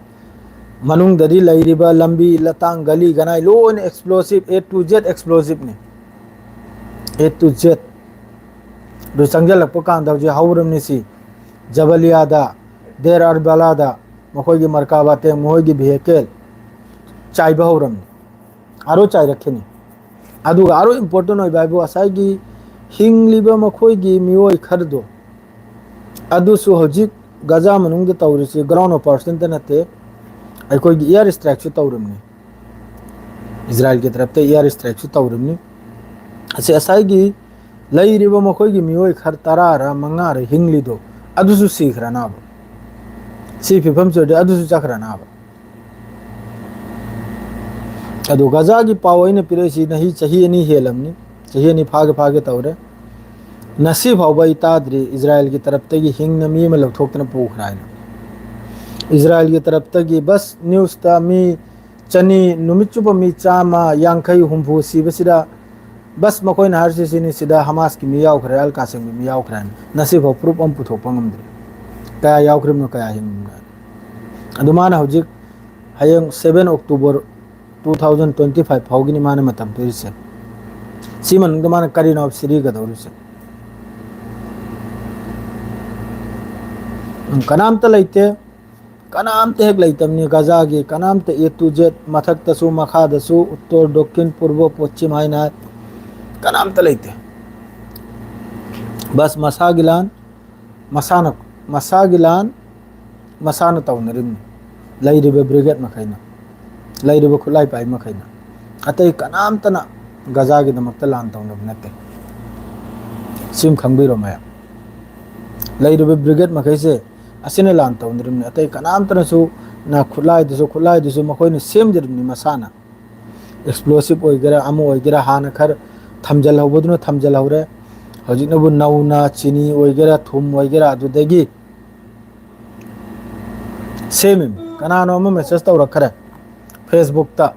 ꯃꯅꯨꯡꯗꯗꯤ ꯂꯩꯔꯤꯕ ꯂꯝꯕꯤ, ꯂꯇꯥꯡ, ꯒꯂꯤ, ꯒꯅꯥꯏ ꯂꯣꯏꯅ explosive, A to Z explosiveꯅꯤ꯫ A to Z꯫ ꯑꯗꯨ ꯆꯪꯁꯤꯜꯂꯛꯄ ꯀꯥꯟꯗ ꯍꯧꯖꯤꯛ ꯍꯧꯔꯝꯅꯤ ꯁꯤ꯫ ꯖꯕꯂꯤꯌꯥꯗ, ꯗꯦꯔ ꯑꯔꯕꯂꯥꯗ ꯃꯈꯣꯏꯒꯤ ꯃꯔꯀꯥꯕꯥ ꯇꯦꯡ, ꯃꯈꯣꯏꯒꯤ vehicle ꯆꯥꯏꯕ ꯍꯧꯔꯝꯅꯤ꯫ ꯑꯥꯔꯣ ꯆꯥꯏꯔꯛꯈꯤꯅꯤ꯫ ꯑꯗꯨꯒ ꯑꯥꯔꯣ important ꯑꯣꯏꯕ ꯍꯥꯏꯕꯨ ꯉꯁꯥꯏꯒꯤ ꯍꯤꯡꯂꯤꯕ ꯃꯈꯣꯏꯒꯤ ꯃꯤꯑꯣꯏ ꯈꯔꯗꯣ, ꯑꯗꯨꯁꯨ ꯍꯧꯖꯤꯛ ꯒꯖꯥ ꯃꯅꯨꯡꯗ ꯇꯧꯔꯤꯁꯤ ground operationꯇ ꯅꯠꯇꯦ, ꯑꯩꯈꯣꯏꯒꯤ air strikeꯁꯨ ꯇꯧꯔꯤꯕꯅꯤ꯫ ꯏꯖꯔꯥꯏꯜꯒꯤ ꯇꯔꯞꯇ air strikeꯁꯨ ꯇꯧꯔꯤꯕꯅꯤ꯫ ꯑꯁꯤ ꯉꯁꯥꯏꯒꯤ ꯂꯩꯔꯤꯕ ꯃꯈꯣꯏꯒꯤ ꯃꯤꯑꯣꯏ ꯈꯔ ꯇꯔꯥꯔ ꯃꯉꯥꯔ ꯍꯤꯡꯂꯤꯗꯣ, ꯑꯗꯨꯁꯨ ꯁꯤꯈ꯭ꯔꯅꯥꯕ꯫ ꯁꯤ ꯐꯤꯕꯝꯁꯤ ꯑꯣꯏꯔꯗꯤ ꯑꯗꯨꯁꯨ ꯆꯠꯈ꯭ꯔꯅꯥꯕ꯫ ꯑꯗꯨ ꯒꯖꯥꯒꯤ ꯄꯥꯎ ꯑꯩꯅ ꯄꯤꯔꯛꯏꯁꯤ ꯅꯍꯤ ꯆꯍꯤ ꯑꯅꯤ ꯍꯦꯜꯂꯝꯅꯤ, ꯆꯍꯤ ꯑꯅꯤ ꯐꯥꯒꯦ ꯐꯥꯒꯦ ꯇꯧꯔꯦ꯫ ꯉꯁꯤ ꯐꯥꯎꯕ ꯑꯩ ꯇꯥꯗ꯭ꯔꯤ ꯏꯖꯔꯥꯏꯜꯒꯤ ꯇꯔꯞꯇꯒꯤ ꯍꯤꯡꯅ ꯃꯤ ꯑꯃ ꯂꯧꯊꯣꯛꯇꯅ ꯄꯨꯈ꯭ꯔꯦ ꯍꯥꯏꯅ꯫ ꯏꯖꯔꯥꯏꯜꯒꯤ ꯇꯔꯞꯇꯒꯤ ꯕꯁ newsꯇ ꯃꯤ ꯆꯅꯤ, ꯅꯨꯃꯤꯠ ꯆꯨꯞꯄ ꯃꯤ ꯆꯥꯝꯃ ꯌꯥꯡꯈꯩ ꯍꯨꯝꯐꯨ ꯁꯤꯕꯁꯤꯗ ꯕꯁ ꯃꯈꯣꯏꯅ ꯍꯥꯏꯔꯤꯁꯤ ꯁꯤꯅꯤ, ꯁꯤꯗ ꯍꯃꯥꯁꯀꯤ ꯃꯤ ꯌꯥꯎꯈ꯭ꯔꯦ, ꯑꯜ ꯀꯥꯁꯤꯝꯒꯤ ꯃꯤ ꯌꯥꯎꯈ꯭ꯔꯦ ꯍꯥꯏꯅ꯫ ꯉꯁꯤꯐꯥꯎ proof ꯑꯃ ꯄꯨꯊꯣꯛꯄ ꯉꯝꯗ꯭ꯔꯤ꯫ ꯀꯌꯥ ꯌꯥꯎꯈ꯭ꯔꯤꯕꯅꯣ, ꯀꯌꯥ ꯍꯤꯡꯕꯅꯣ꯫ ꯑꯗꯨ ꯃꯥꯅ ꯍꯧꯖꯤꯛ ꯍꯌꯦꯡ seven October two thousand twenty five ꯐꯥꯎꯒꯤꯅꯤ ꯃꯥꯅ ꯃꯇꯝ ꯄꯤꯔꯤꯁꯦ꯫ ꯁꯤ ꯃꯅꯨꯡꯗ ꯃꯥꯅ ꯀꯔꯤꯅꯣ ꯁꯤꯔꯤꯒꯗꯧꯔꯤꯁꯦ? ꯎꯝ, ꯀꯅꯥꯝꯇ ꯂꯩꯇꯦ꯫ ꯀꯅꯥꯝꯇ ꯍꯦꯛ ꯂꯩꯇꯕꯅꯤ ꯒꯖꯥꯒꯤ, ꯀꯅꯥꯝꯇ, A to Z, ꯃꯊꯛꯇꯁꯨ ꯃꯈꯥꯗꯁꯨ, ꯎꯠꯇꯔ, ꯗꯛꯈꯤꯟ, ꯄꯨꯔꯕ, ꯄꯣꯠꯆꯤꯝ ꯍꯥꯏꯅ ꯀꯅꯥꯝꯇ ꯂꯩꯇꯦ꯫ ꯕꯁ ꯃꯁꯥꯒꯤ ꯂꯥꯟ, ꯃꯁꯥꯅ, ꯃꯁꯥꯒꯤ ꯂꯥꯟ ꯃꯁꯥꯅ ꯇꯧꯅꯔꯤꯕꯅꯤ꯫ ꯂꯩꯔꯤꯕ brigade ꯃꯈꯩꯅ, ꯂꯩꯔꯤꯕ ꯈꯨꯠꯂꯥꯏ ꯄꯥꯏ ꯃꯈꯩꯅ, ꯑꯇꯩ ꯀꯅꯥꯝꯇꯅ ꯒꯖꯥꯒꯤꯗꯃꯛꯇ ꯂꯥꯟ ꯇꯧꯅꯕ ꯅꯠꯇꯦ꯫ ꯁꯤꯃ ꯈꯪꯕꯤꯔꯣ ꯃꯌꯥꯝ꯫ ꯂꯩꯔꯤꯕ brigade ꯃꯈꯩꯁꯦ ꯑꯁꯤꯅ ꯂꯥꯟ ꯇꯧꯅꯔꯤꯕꯅꯤ꯫ ꯑꯇꯩ ꯀꯅꯥꯝꯇꯅꯁꯨ ꯅ ꯈꯨꯠꯂꯥꯏꯗꯨꯁꯨ, ꯈꯨꯠꯂꯥꯏꯗꯨꯁꯨ ꯃꯈꯣꯏꯅ ꯁꯦꯝꯖꯔꯤꯕꯅꯤ ꯃꯁꯥꯅ꯫ Explosive ꯑꯣꯏꯒꯦꯔꯥ, ꯑꯃ ꯑꯣꯏꯒꯦꯔꯥ, ꯍꯥꯟꯅ ꯈꯔ ꯊꯝꯖꯤꯜꯍꯧꯕꯗꯨꯅ ꯊꯝꯖꯤꯜꯍꯧꯔꯦ꯫ ꯍꯧꯖꯤꯛꯅꯕꯨ ꯅꯧꯅ ꯆꯤꯅꯤ ꯑꯣꯏꯒꯦꯔꯥ, ꯊꯨꯝ ꯑꯣꯏꯒꯦꯔꯥ, ꯑꯗꯨꯗꯒꯤ ꯁꯦꯝꯃꯤꯕꯅꯤ꯫ ꯀꯅꯥꯅꯣ ꯑꯃ message ꯇꯧꯔꯛꯈ꯭ꯔꯦ Facebookꯇ꯫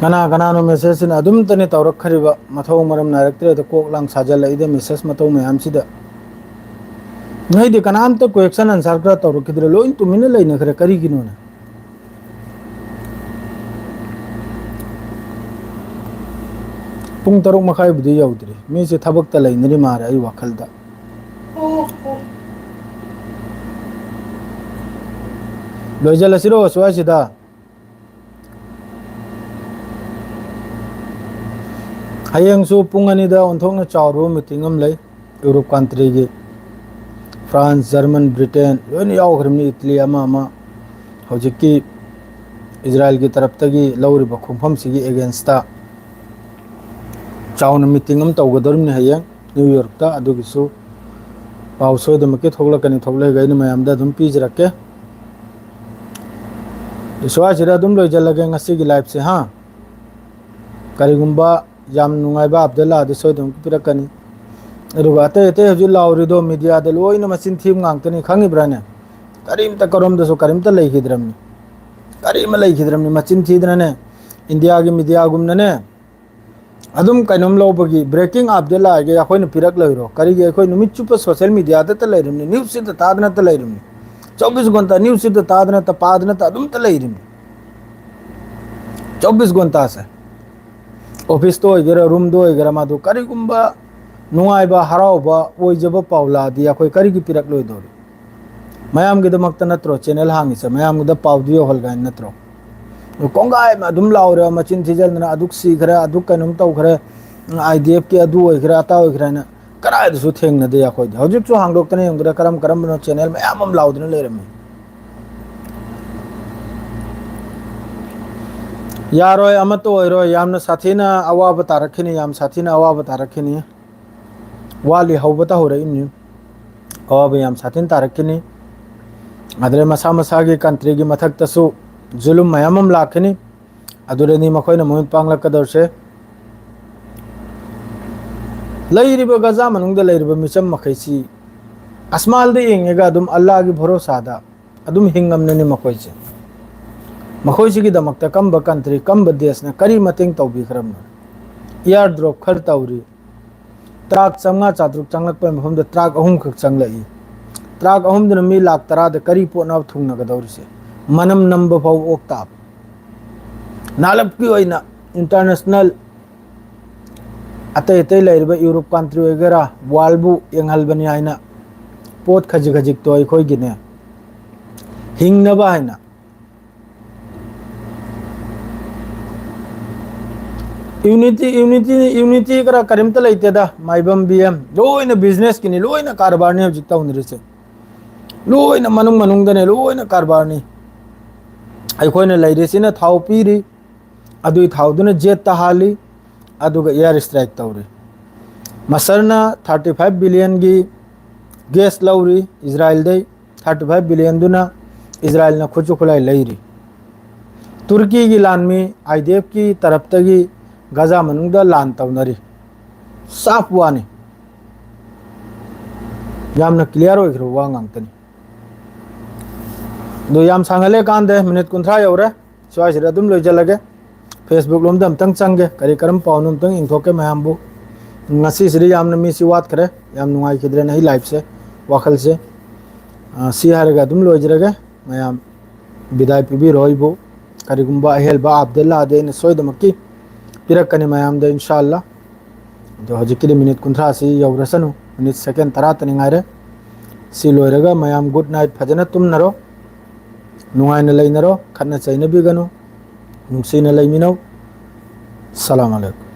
ꯀꯅꯥ ꯀꯅꯥꯅꯣ message ꯁꯤꯅ ꯑꯗꯨꯝꯇꯅꯤ ꯇꯧꯔꯛꯈ꯭ꯔꯤꯕ? ꯃꯊꯧ ꯃꯔꯝ ꯅꯥꯏꯔꯛꯇ꯭ꯔꯦꯗ, ꯀꯣꯛ ꯂꯥꯡ ꯁꯥꯖꯜꯂꯛꯏꯗ message ꯃꯇꯧ ꯃꯌꯥꯝꯁꯤꯗ꯫ ꯅꯣꯏꯗꯤ ꯀꯅꯥꯝꯇ question answer ꯈꯔ ꯇꯧꯔꯛꯈꯤꯗ꯭ꯔꯦ, ꯂꯣꯏ ꯇꯨꯃꯤꯟꯅ ꯂꯩꯅꯈ꯭ꯔꯦ, ꯀꯔꯤꯒꯤꯅꯣꯅꯦ? ꯄꯨꯡ ꯇꯔꯨꯛ ꯃꯈꯥꯏꯕꯨꯗꯤ ꯌꯧꯗ꯭ꯔꯤ, ꯃꯤꯁꯦ ꯊꯕꯛꯇ ꯂꯩꯅꯔꯤ ꯃꯥꯜꯂꯦ ꯑꯩ ꯋꯥꯈꯜꯗ꯫ ꯂꯣꯏꯁꯤꯜꯂꯁꯤꯔꯣ ꯁ꯭ꯋꯥꯏꯁꯤꯗ? ꯍꯌꯦꯡꯁꯨ ꯄꯨꯡ ꯑꯅꯤꯗ ꯑꯣꯟꯊꯣꯛꯅ ꯆꯥꯎꯔꯕ meeting ꯑꯃ ꯂꯩ꯫ Europe country ꯒꯤ, France, German, Britain ꯂꯣꯏꯅ ꯌꯥꯎꯈ꯭ꯔꯕꯅꯤ, Italy ꯑꯃ ꯑꯃ꯫ ꯍꯧꯖꯤꯛꯀꯤ ꯏꯖꯔꯥꯏꯜꯒꯤ ꯇꯔꯞꯇꯒꯤ ꯂꯧꯔꯤꯕ ꯈꯣꯡꯐꯝꯁꯤꯒꯤ against ꯇ ꯆꯥꯎꯅ meeting ꯑꯃ ꯇꯧꯒꯗꯧꯔꯤꯕꯅꯤ ꯍꯌꯦꯡ New York ꯇ꯫ ꯑꯗꯨꯒꯤꯁꯨ ꯄꯥꯎ ꯁꯣꯏꯗꯅꯃꯛꯀꯤ ꯊꯣꯛꯂꯛꯀꯅꯤ, ꯊꯣꯛꯂꯛꯑꯒ ꯑꯩꯅ ꯃꯌꯥꯝꯗ ꯑꯗꯨꯝ ꯄꯤꯖꯔꯛꯀꯦ꯫ ꯁ꯭ꯋꯥꯏꯁꯤꯗ ꯑꯗꯨꯝ ꯂꯣꯏꯁꯤꯜꯂꯒꯦ ꯉꯁꯤꯒꯤ live ꯁꯦ, ꯍꯥ? ꯀꯔꯤꯒꯨꯝꯕ ꯌꯥꯝ ꯅꯨꯡꯉꯥꯏꯕ update ꯂꯥꯛꯑꯗꯤ ꯁꯣꯏꯗꯅ ꯄꯤꯔꯛꯀꯅꯤ꯫ ꯑꯗꯨꯒ ꯑꯇꯩ ꯑꯇꯩ ꯍꯧꯖꯤꯛ ꯂꯥꯎꯔꯤꯗꯣ media ꯗ ꯂꯣꯏꯅ ꯃꯆꯤꯟ ꯊꯤꯕ ꯉꯥꯛꯇꯅꯤ, ꯈꯪꯉꯤꯕ꯭ꯔꯥꯅꯦ? ꯀꯔꯤꯝꯇ ꯀꯔꯣꯝꯗꯁꯨ ꯀꯔꯤꯝꯇ ꯂꯩꯈꯤꯗ꯭ꯔꯕꯅꯤ, ꯀꯔꯤꯝ ꯂꯩꯈꯤꯗ꯭ꯔꯕꯅꯤ꯫ ꯃꯆꯤꯟ ꯊꯤꯗꯅꯅꯦ, India ꯒꯤ media ꯒꯨꯝꯅꯅꯦ, ꯑꯗꯨꯝ ꯀꯩꯅꯣꯝ ꯂꯧꯕꯒꯤ breaking update ꯂꯥꯛꯑꯒꯦ ꯑꯩꯈꯣꯏꯅ ꯄꯤꯔꯛꯂꯣꯏꯔꯣ? ꯀꯔꯤꯒꯤ? ꯑꯩꯈꯣꯏ ꯅꯨꯃꯤꯠ ꯆꯨꯞꯄ social media ꯗꯇ ꯂꯩꯔꯤꯕꯅꯤ, news ꯁꯤꯗ ꯇꯥꯗꯅꯇ ꯂꯩꯔꯤꯕꯅꯤ꯫ ꯆꯧꯕꯤꯁ ꯘꯟꯇꯥ news ꯁꯤꯗ ꯇꯥꯗꯅꯇ ꯄꯥꯗꯅꯇ ꯑꯗꯨꯝꯇ ꯂꯩꯔꯤꯕꯅꯤ꯫ ꯆꯧꯕꯤꯁ ꯘꯟꯇꯥꯁꯦ, office ꯇ ꯑꯣꯏꯒꯦꯔꯥ, room ꯗ ꯑꯣꯏꯒꯦꯔꯥ, ꯃꯗꯨ ꯀꯔꯤꯒꯨꯝꯕ ꯅꯨꯡꯉꯥꯏꯕ, ꯍꯔꯥꯎꯕ, ꯑꯣꯏꯖꯕ ꯄꯥꯎ ꯂꯥꯛꯑꯗꯤ ꯑꯩꯈꯣꯏ ꯀꯔꯤꯒꯤ ꯄꯤꯔꯛꯂꯣꯏꯗꯧꯔꯤ? ꯃꯌꯥꯝꯒꯤꯗꯃꯛꯇ ꯅꯠꯇ꯭ꯔꯣ channel ꯍꯥꯡꯉꯤꯁꯦ? ꯃꯌꯥꯝꯒꯤꯗ ꯄꯥꯎꯗꯨ ꯌꯧꯍꯜꯂꯒꯦ ꯍꯥꯏꯅ ꯅꯠꯇ꯭ꯔꯣ? ꯀꯣꯡꯒꯥꯏ ꯑꯃ ꯑꯗꯨꯝ ꯂꯥꯎꯔꯦ, ꯃꯆꯤꯟ ꯊꯤꯖꯤꯟꯗꯅ ꯑꯗꯨꯛ ꯁꯤꯈ꯭ꯔꯦ, ꯑꯗꯨꯛ ꯀꯩꯅꯣꯝ ꯇꯧꯈ꯭ꯔꯦ, I D F ꯀꯤ ꯑꯗꯨ ꯑꯣꯏꯈ꯭ꯔꯦ, ꯑꯇꯥ ꯑꯣꯏꯈ꯭ꯔꯦ ꯍꯥꯏꯅ ꯀꯗꯥꯏꯗꯁꯨ ꯊꯦꯡꯅꯗꯦ ꯑꯩꯈꯣꯏꯗꯤ꯫ ꯍꯧꯖꯤꯛꯁꯨ ꯍꯥꯡꯗꯣꯛꯇꯅ ꯌꯦꯡꯕꯗ ꯀꯔꯝ ꯀꯔꯝꯕꯅꯣ channel ꯃꯌꯥꯝ ꯑꯃ ꯂꯥꯎꯗꯨꯅ ꯂꯩꯔꯝꯃꯤ꯫ ꯌꯥꯔꯣꯏ, ꯑꯃꯠꯇ ꯑꯣꯏꯔꯣꯏ꯫ ꯌꯥꯝꯅ ꯁꯥꯊꯤꯅ ꯑꯋꯥꯕ ꯇꯥꯔꯛꯈꯤꯅꯤ, ꯌꯥꯝ ꯁꯥꯊꯤꯅ ꯑꯋꯥꯕ ꯇꯥꯔꯛꯈꯤꯅꯤ꯫ ꯋꯥꯠꯂꯤ, ꯍꯧꯕꯇ ꯍꯧꯔꯛꯏꯕꯅꯤ꯫ ꯑꯋꯥꯕ ꯌꯥꯝ ꯁꯥꯊꯤꯅ ꯇꯥꯔꯛꯈꯤꯅꯤ꯫ ꯑꯗꯨꯗ ꯃꯁꯥ ꯃꯁꯥꯒꯤ country ꯒꯤ ꯃꯊꯛꯇꯁꯨ ꯖꯨꯂꯨꯝ ꯃꯌꯥꯝ ꯑꯃ ꯂꯥꯛꯀꯅꯤ꯫ ꯑꯗꯨꯗꯅꯤ ꯃꯈꯣꯏꯅ ꯃꯃꯤꯠ ꯄꯥꯡꯂꯛꯀꯗꯧꯔꯤꯁꯦ꯫ ꯂꯩꯔꯤꯕ ꯒꯖꯥ ꯃꯅꯨꯡꯗ ꯂꯩꯔꯤꯕ ꯃꯤꯆꯝ ꯃꯈꯩꯁꯤ ꯑꯁꯃꯥꯟꯗ ꯌꯦꯡꯉꯒ ꯑꯗꯨꯝ ꯑꯜꯂꯥꯒꯤ ꯚꯔꯣꯁꯥꯗ ꯑꯗꯨꯝ ꯍꯤꯡꯉꯝꯅꯅꯤ ꯃꯈꯣꯏꯁꯦ꯫ ꯃꯈꯣꯏꯁꯤꯒꯤꯗꯃꯛꯇ ꯀꯝꯕ ꯀꯟꯇ꯭ꯔꯤ, ꯀꯝꯕ ꯗꯦꯁꯅ ꯀꯔꯤ ꯃꯇꯦꯡ ꯇꯧꯕꯤꯈ꯭ꯔꯕꯅꯣ? ꯏꯌꯥꯔ ꯗ꯭ꯔꯣꯞ ꯈꯔ ꯇꯧꯔꯤ꯫ ꯇ꯭ꯔꯥꯛ ꯆꯥꯝꯃꯉꯥ ꯆꯥꯇ꯭ꯔꯨꯛ ꯆꯪꯂꯛꯄꯒꯤ ꯃꯐꯝꯗ ꯇ꯭ꯔꯥꯛ ꯑꯍꯨꯝꯈꯛ ꯆꯪꯂꯛꯏ꯫ ꯇ꯭ꯔꯥꯛ ꯑꯍꯨꯝꯗꯨꯅ ꯃꯤ ꯂꯥꯛ ꯇꯔꯥꯗ ꯀꯔꯤ ꯄꯣꯠꯅꯣ ꯊꯨꯡꯅꯒꯗꯧꯔꯤꯁꯦ? ꯃꯅꯝ ꯅꯝꯕ ꯐꯥꯎ ꯑꯣꯛ ꯇꯥꯕ꯫ ꯅꯥꯂꯞꯀꯤ ꯑꯣꯏꯅ ꯏꯟꯇꯔꯅꯦꯁꯅꯦꯜ ꯑꯇꯩ ꯑꯇꯩ ꯂꯩꯔꯤꯕ ꯌꯨꯔꯣꯞ ꯀꯟꯇ꯭ꯔꯤ ꯑꯣꯏꯒꯦꯔꯥ, ꯋꯥꯔꯜꯕꯨ ꯌꯦꯡꯍꯜꯕꯅꯤ ꯍꯥꯏꯅ ꯄꯣꯠ ꯈꯖꯤꯛ ꯈꯖꯤꯛꯇꯣ ꯑꯩꯈꯣꯏꯒꯤꯅꯦ, ꯍꯤꯡꯅꯕ ꯍꯥꯏꯅ꯫ ꯌꯨꯅꯤꯇꯤ, ꯌꯨꯅꯤꯇꯤ, ꯌꯨꯅꯤꯇꯤ ꯈꯔ ꯀꯔꯤꯝꯇ ꯂꯩꯇꯦꯗ꯫ ꯃꯥꯏꯕꯝ ꯕꯤ ꯑꯦꯝ ꯂꯣꯏꯅ ꯕꯤꯖꯤꯅꯦꯁꯀꯤꯅꯤ, ꯂꯣꯏꯅ ꯀꯔꯕꯥꯔꯅꯤ ꯍꯧꯖꯤꯛ ꯇꯧꯅꯔꯤꯁꯦ꯫ ꯂꯣꯏꯅ ꯃꯅꯨꯡ ꯃꯅꯨꯡꯗꯅꯦ, ꯂꯣꯏꯅ ꯀꯔꯕꯥꯔꯅꯤ꯫ ꯑꯩꯈꯣꯏꯅ ꯂꯩꯔꯤꯁꯤꯅ ꯊꯥꯎ ꯄꯤꯔꯤ, ꯑꯗꯨꯒꯤ ꯊꯥꯎꯗꯨꯅ ꯖꯦꯠꯇ ꯍꯥꯜꯂꯤ, ꯑꯗꯨꯒ ꯏꯌꯥꯔ ꯏꯁꯇ꯭ꯔꯥꯏꯛ ꯇꯧꯔꯤ꯫ ꯃꯁꯔꯅ ꯊꯥꯔꯇꯤ ꯐꯥꯏꯚ ꯕꯤꯂꯤꯌꯟꯒꯤ ꯒ꯭ꯌꯥꯁ ꯂꯧꯔꯤ ꯏꯖꯔꯥꯏꯜꯗꯩ꯫ ꯊꯥꯔꯇꯤ ꯐꯥꯏꯚ ꯕꯤꯂꯤꯌꯟꯗꯨꯅ ꯏꯖꯔꯥꯏꯜꯅ ꯈꯨꯠꯁꯨ ꯈꯨꯠꯂꯥꯏ ꯂꯩꯔꯤ꯫ ꯇꯨꯔꯀꯤꯒꯤ ꯂꯥꯟꯃꯤ, ꯑꯥꯏ ꯗꯤ ꯑꯦꯐꯀꯤ ꯇꯔꯞꯇꯒꯤ ꯒꯖꯥ ꯃꯅꯨꯡꯗ ꯂꯥꯟ ꯇꯧꯅꯔꯤ꯫ ꯁꯥꯐ ꯋꯥꯅꯤ꯫ ꯌꯥꯝꯅ ꯀ꯭ꯂꯤꯌꯥꯔ ꯑꯣꯏꯈ꯭ꯔꯕ ꯋꯥ ꯉꯥꯛꯇꯅꯤ꯫ ꯑꯗꯣ ꯌꯥꯝ ꯁꯥꯡꯍꯜꯂꯦ ꯀꯥꯟꯗꯦ, ꯃꯤꯅꯤꯠ ꯀꯨꯟꯊ꯭ꯔꯥ ꯌꯧꯔꯦ꯫ ꯁ꯭ꯋꯥꯏꯁꯤꯗ ꯑꯗꯨꯝ ꯂꯣꯏꯖꯜꯂꯒꯦ꯫ Facebook ꯂꯣꯝꯗ ꯑꯝꯇꯪ ꯆꯪꯒꯦ, ꯀꯔꯤ ꯀꯔꯝ ꯄꯥꯎꯅꯣ ꯑꯝꯇꯪ ꯌꯦꯡꯊꯣꯛꯀꯦ ꯃꯌꯥꯝꯕꯨ꯫ ꯉꯁꯤꯁꯤꯗꯤ ꯌꯥꯝꯅ ꯃꯤꯁꯤ ꯋꯥꯠꯈ꯭ꯔꯦ, ꯌꯥꯝ ꯅꯨꯡꯉꯥꯏꯈꯤꯗ꯭ꯔꯦꯅꯦ ꯑꯩ ꯂꯥꯏꯐꯁꯦ, ꯋꯥꯈꯜꯁꯦ꯫ ꯑ, ꯁꯤ ꯍꯥꯏꯔꯒ ꯑꯗꯨꯝ ꯂꯣꯏꯖꯔꯒꯦ꯫ ꯃꯌꯥꯝ ꯕꯤꯗꯥꯏ ꯄꯤꯕꯤꯔꯣ ꯑꯩꯕꯨ꯫ ꯀꯔꯤꯒꯨꯝꯕ ꯑꯍꯦꯟꯕ ꯑꯞꯗꯦꯠ ꯂꯥꯛꯑꯗꯤ ꯑꯩꯅ ꯁꯣꯏꯗꯃꯛꯀꯤ ꯄꯤꯔꯛꯀꯅꯤ ꯃꯌꯥꯝꯗ, ꯏꯟꯁꯥ ꯑꯜꯂꯥ꯫ ꯑꯗꯣ ꯍꯧꯖꯤꯛꯀꯤꯗꯤ ꯃꯤꯅꯤꯠ ꯀꯨꯟꯊ꯭ꯔꯥꯁꯤ ꯌꯧꯔꯁꯅꯨ, ꯃꯤꯅꯤꯠ ꯁꯦꯀꯦꯟ ꯇꯔꯥꯇꯅꯤ ꯉꯥꯏꯔꯦ꯫ ꯁꯤ ꯂꯣꯏꯔꯒ ꯃꯌꯥꯝ ꯒꯨꯗ ꯅꯥꯏꯠ, ꯐꯖꯅ ꯇꯨꯝꯅꯔꯣ, ꯅꯨꯡꯉꯥꯏꯅ ꯂꯩꯅꯔꯣ, ꯈꯠꯅ ꯆꯩꯅꯕꯤꯒꯅꯨ, ꯅꯨꯡꯁꯤꯅ ꯂꯩꯃꯤꯟꯅꯧ꯫ ꯁꯂꯥꯝ ꯑꯂꯩꯀꯨꯝ꯫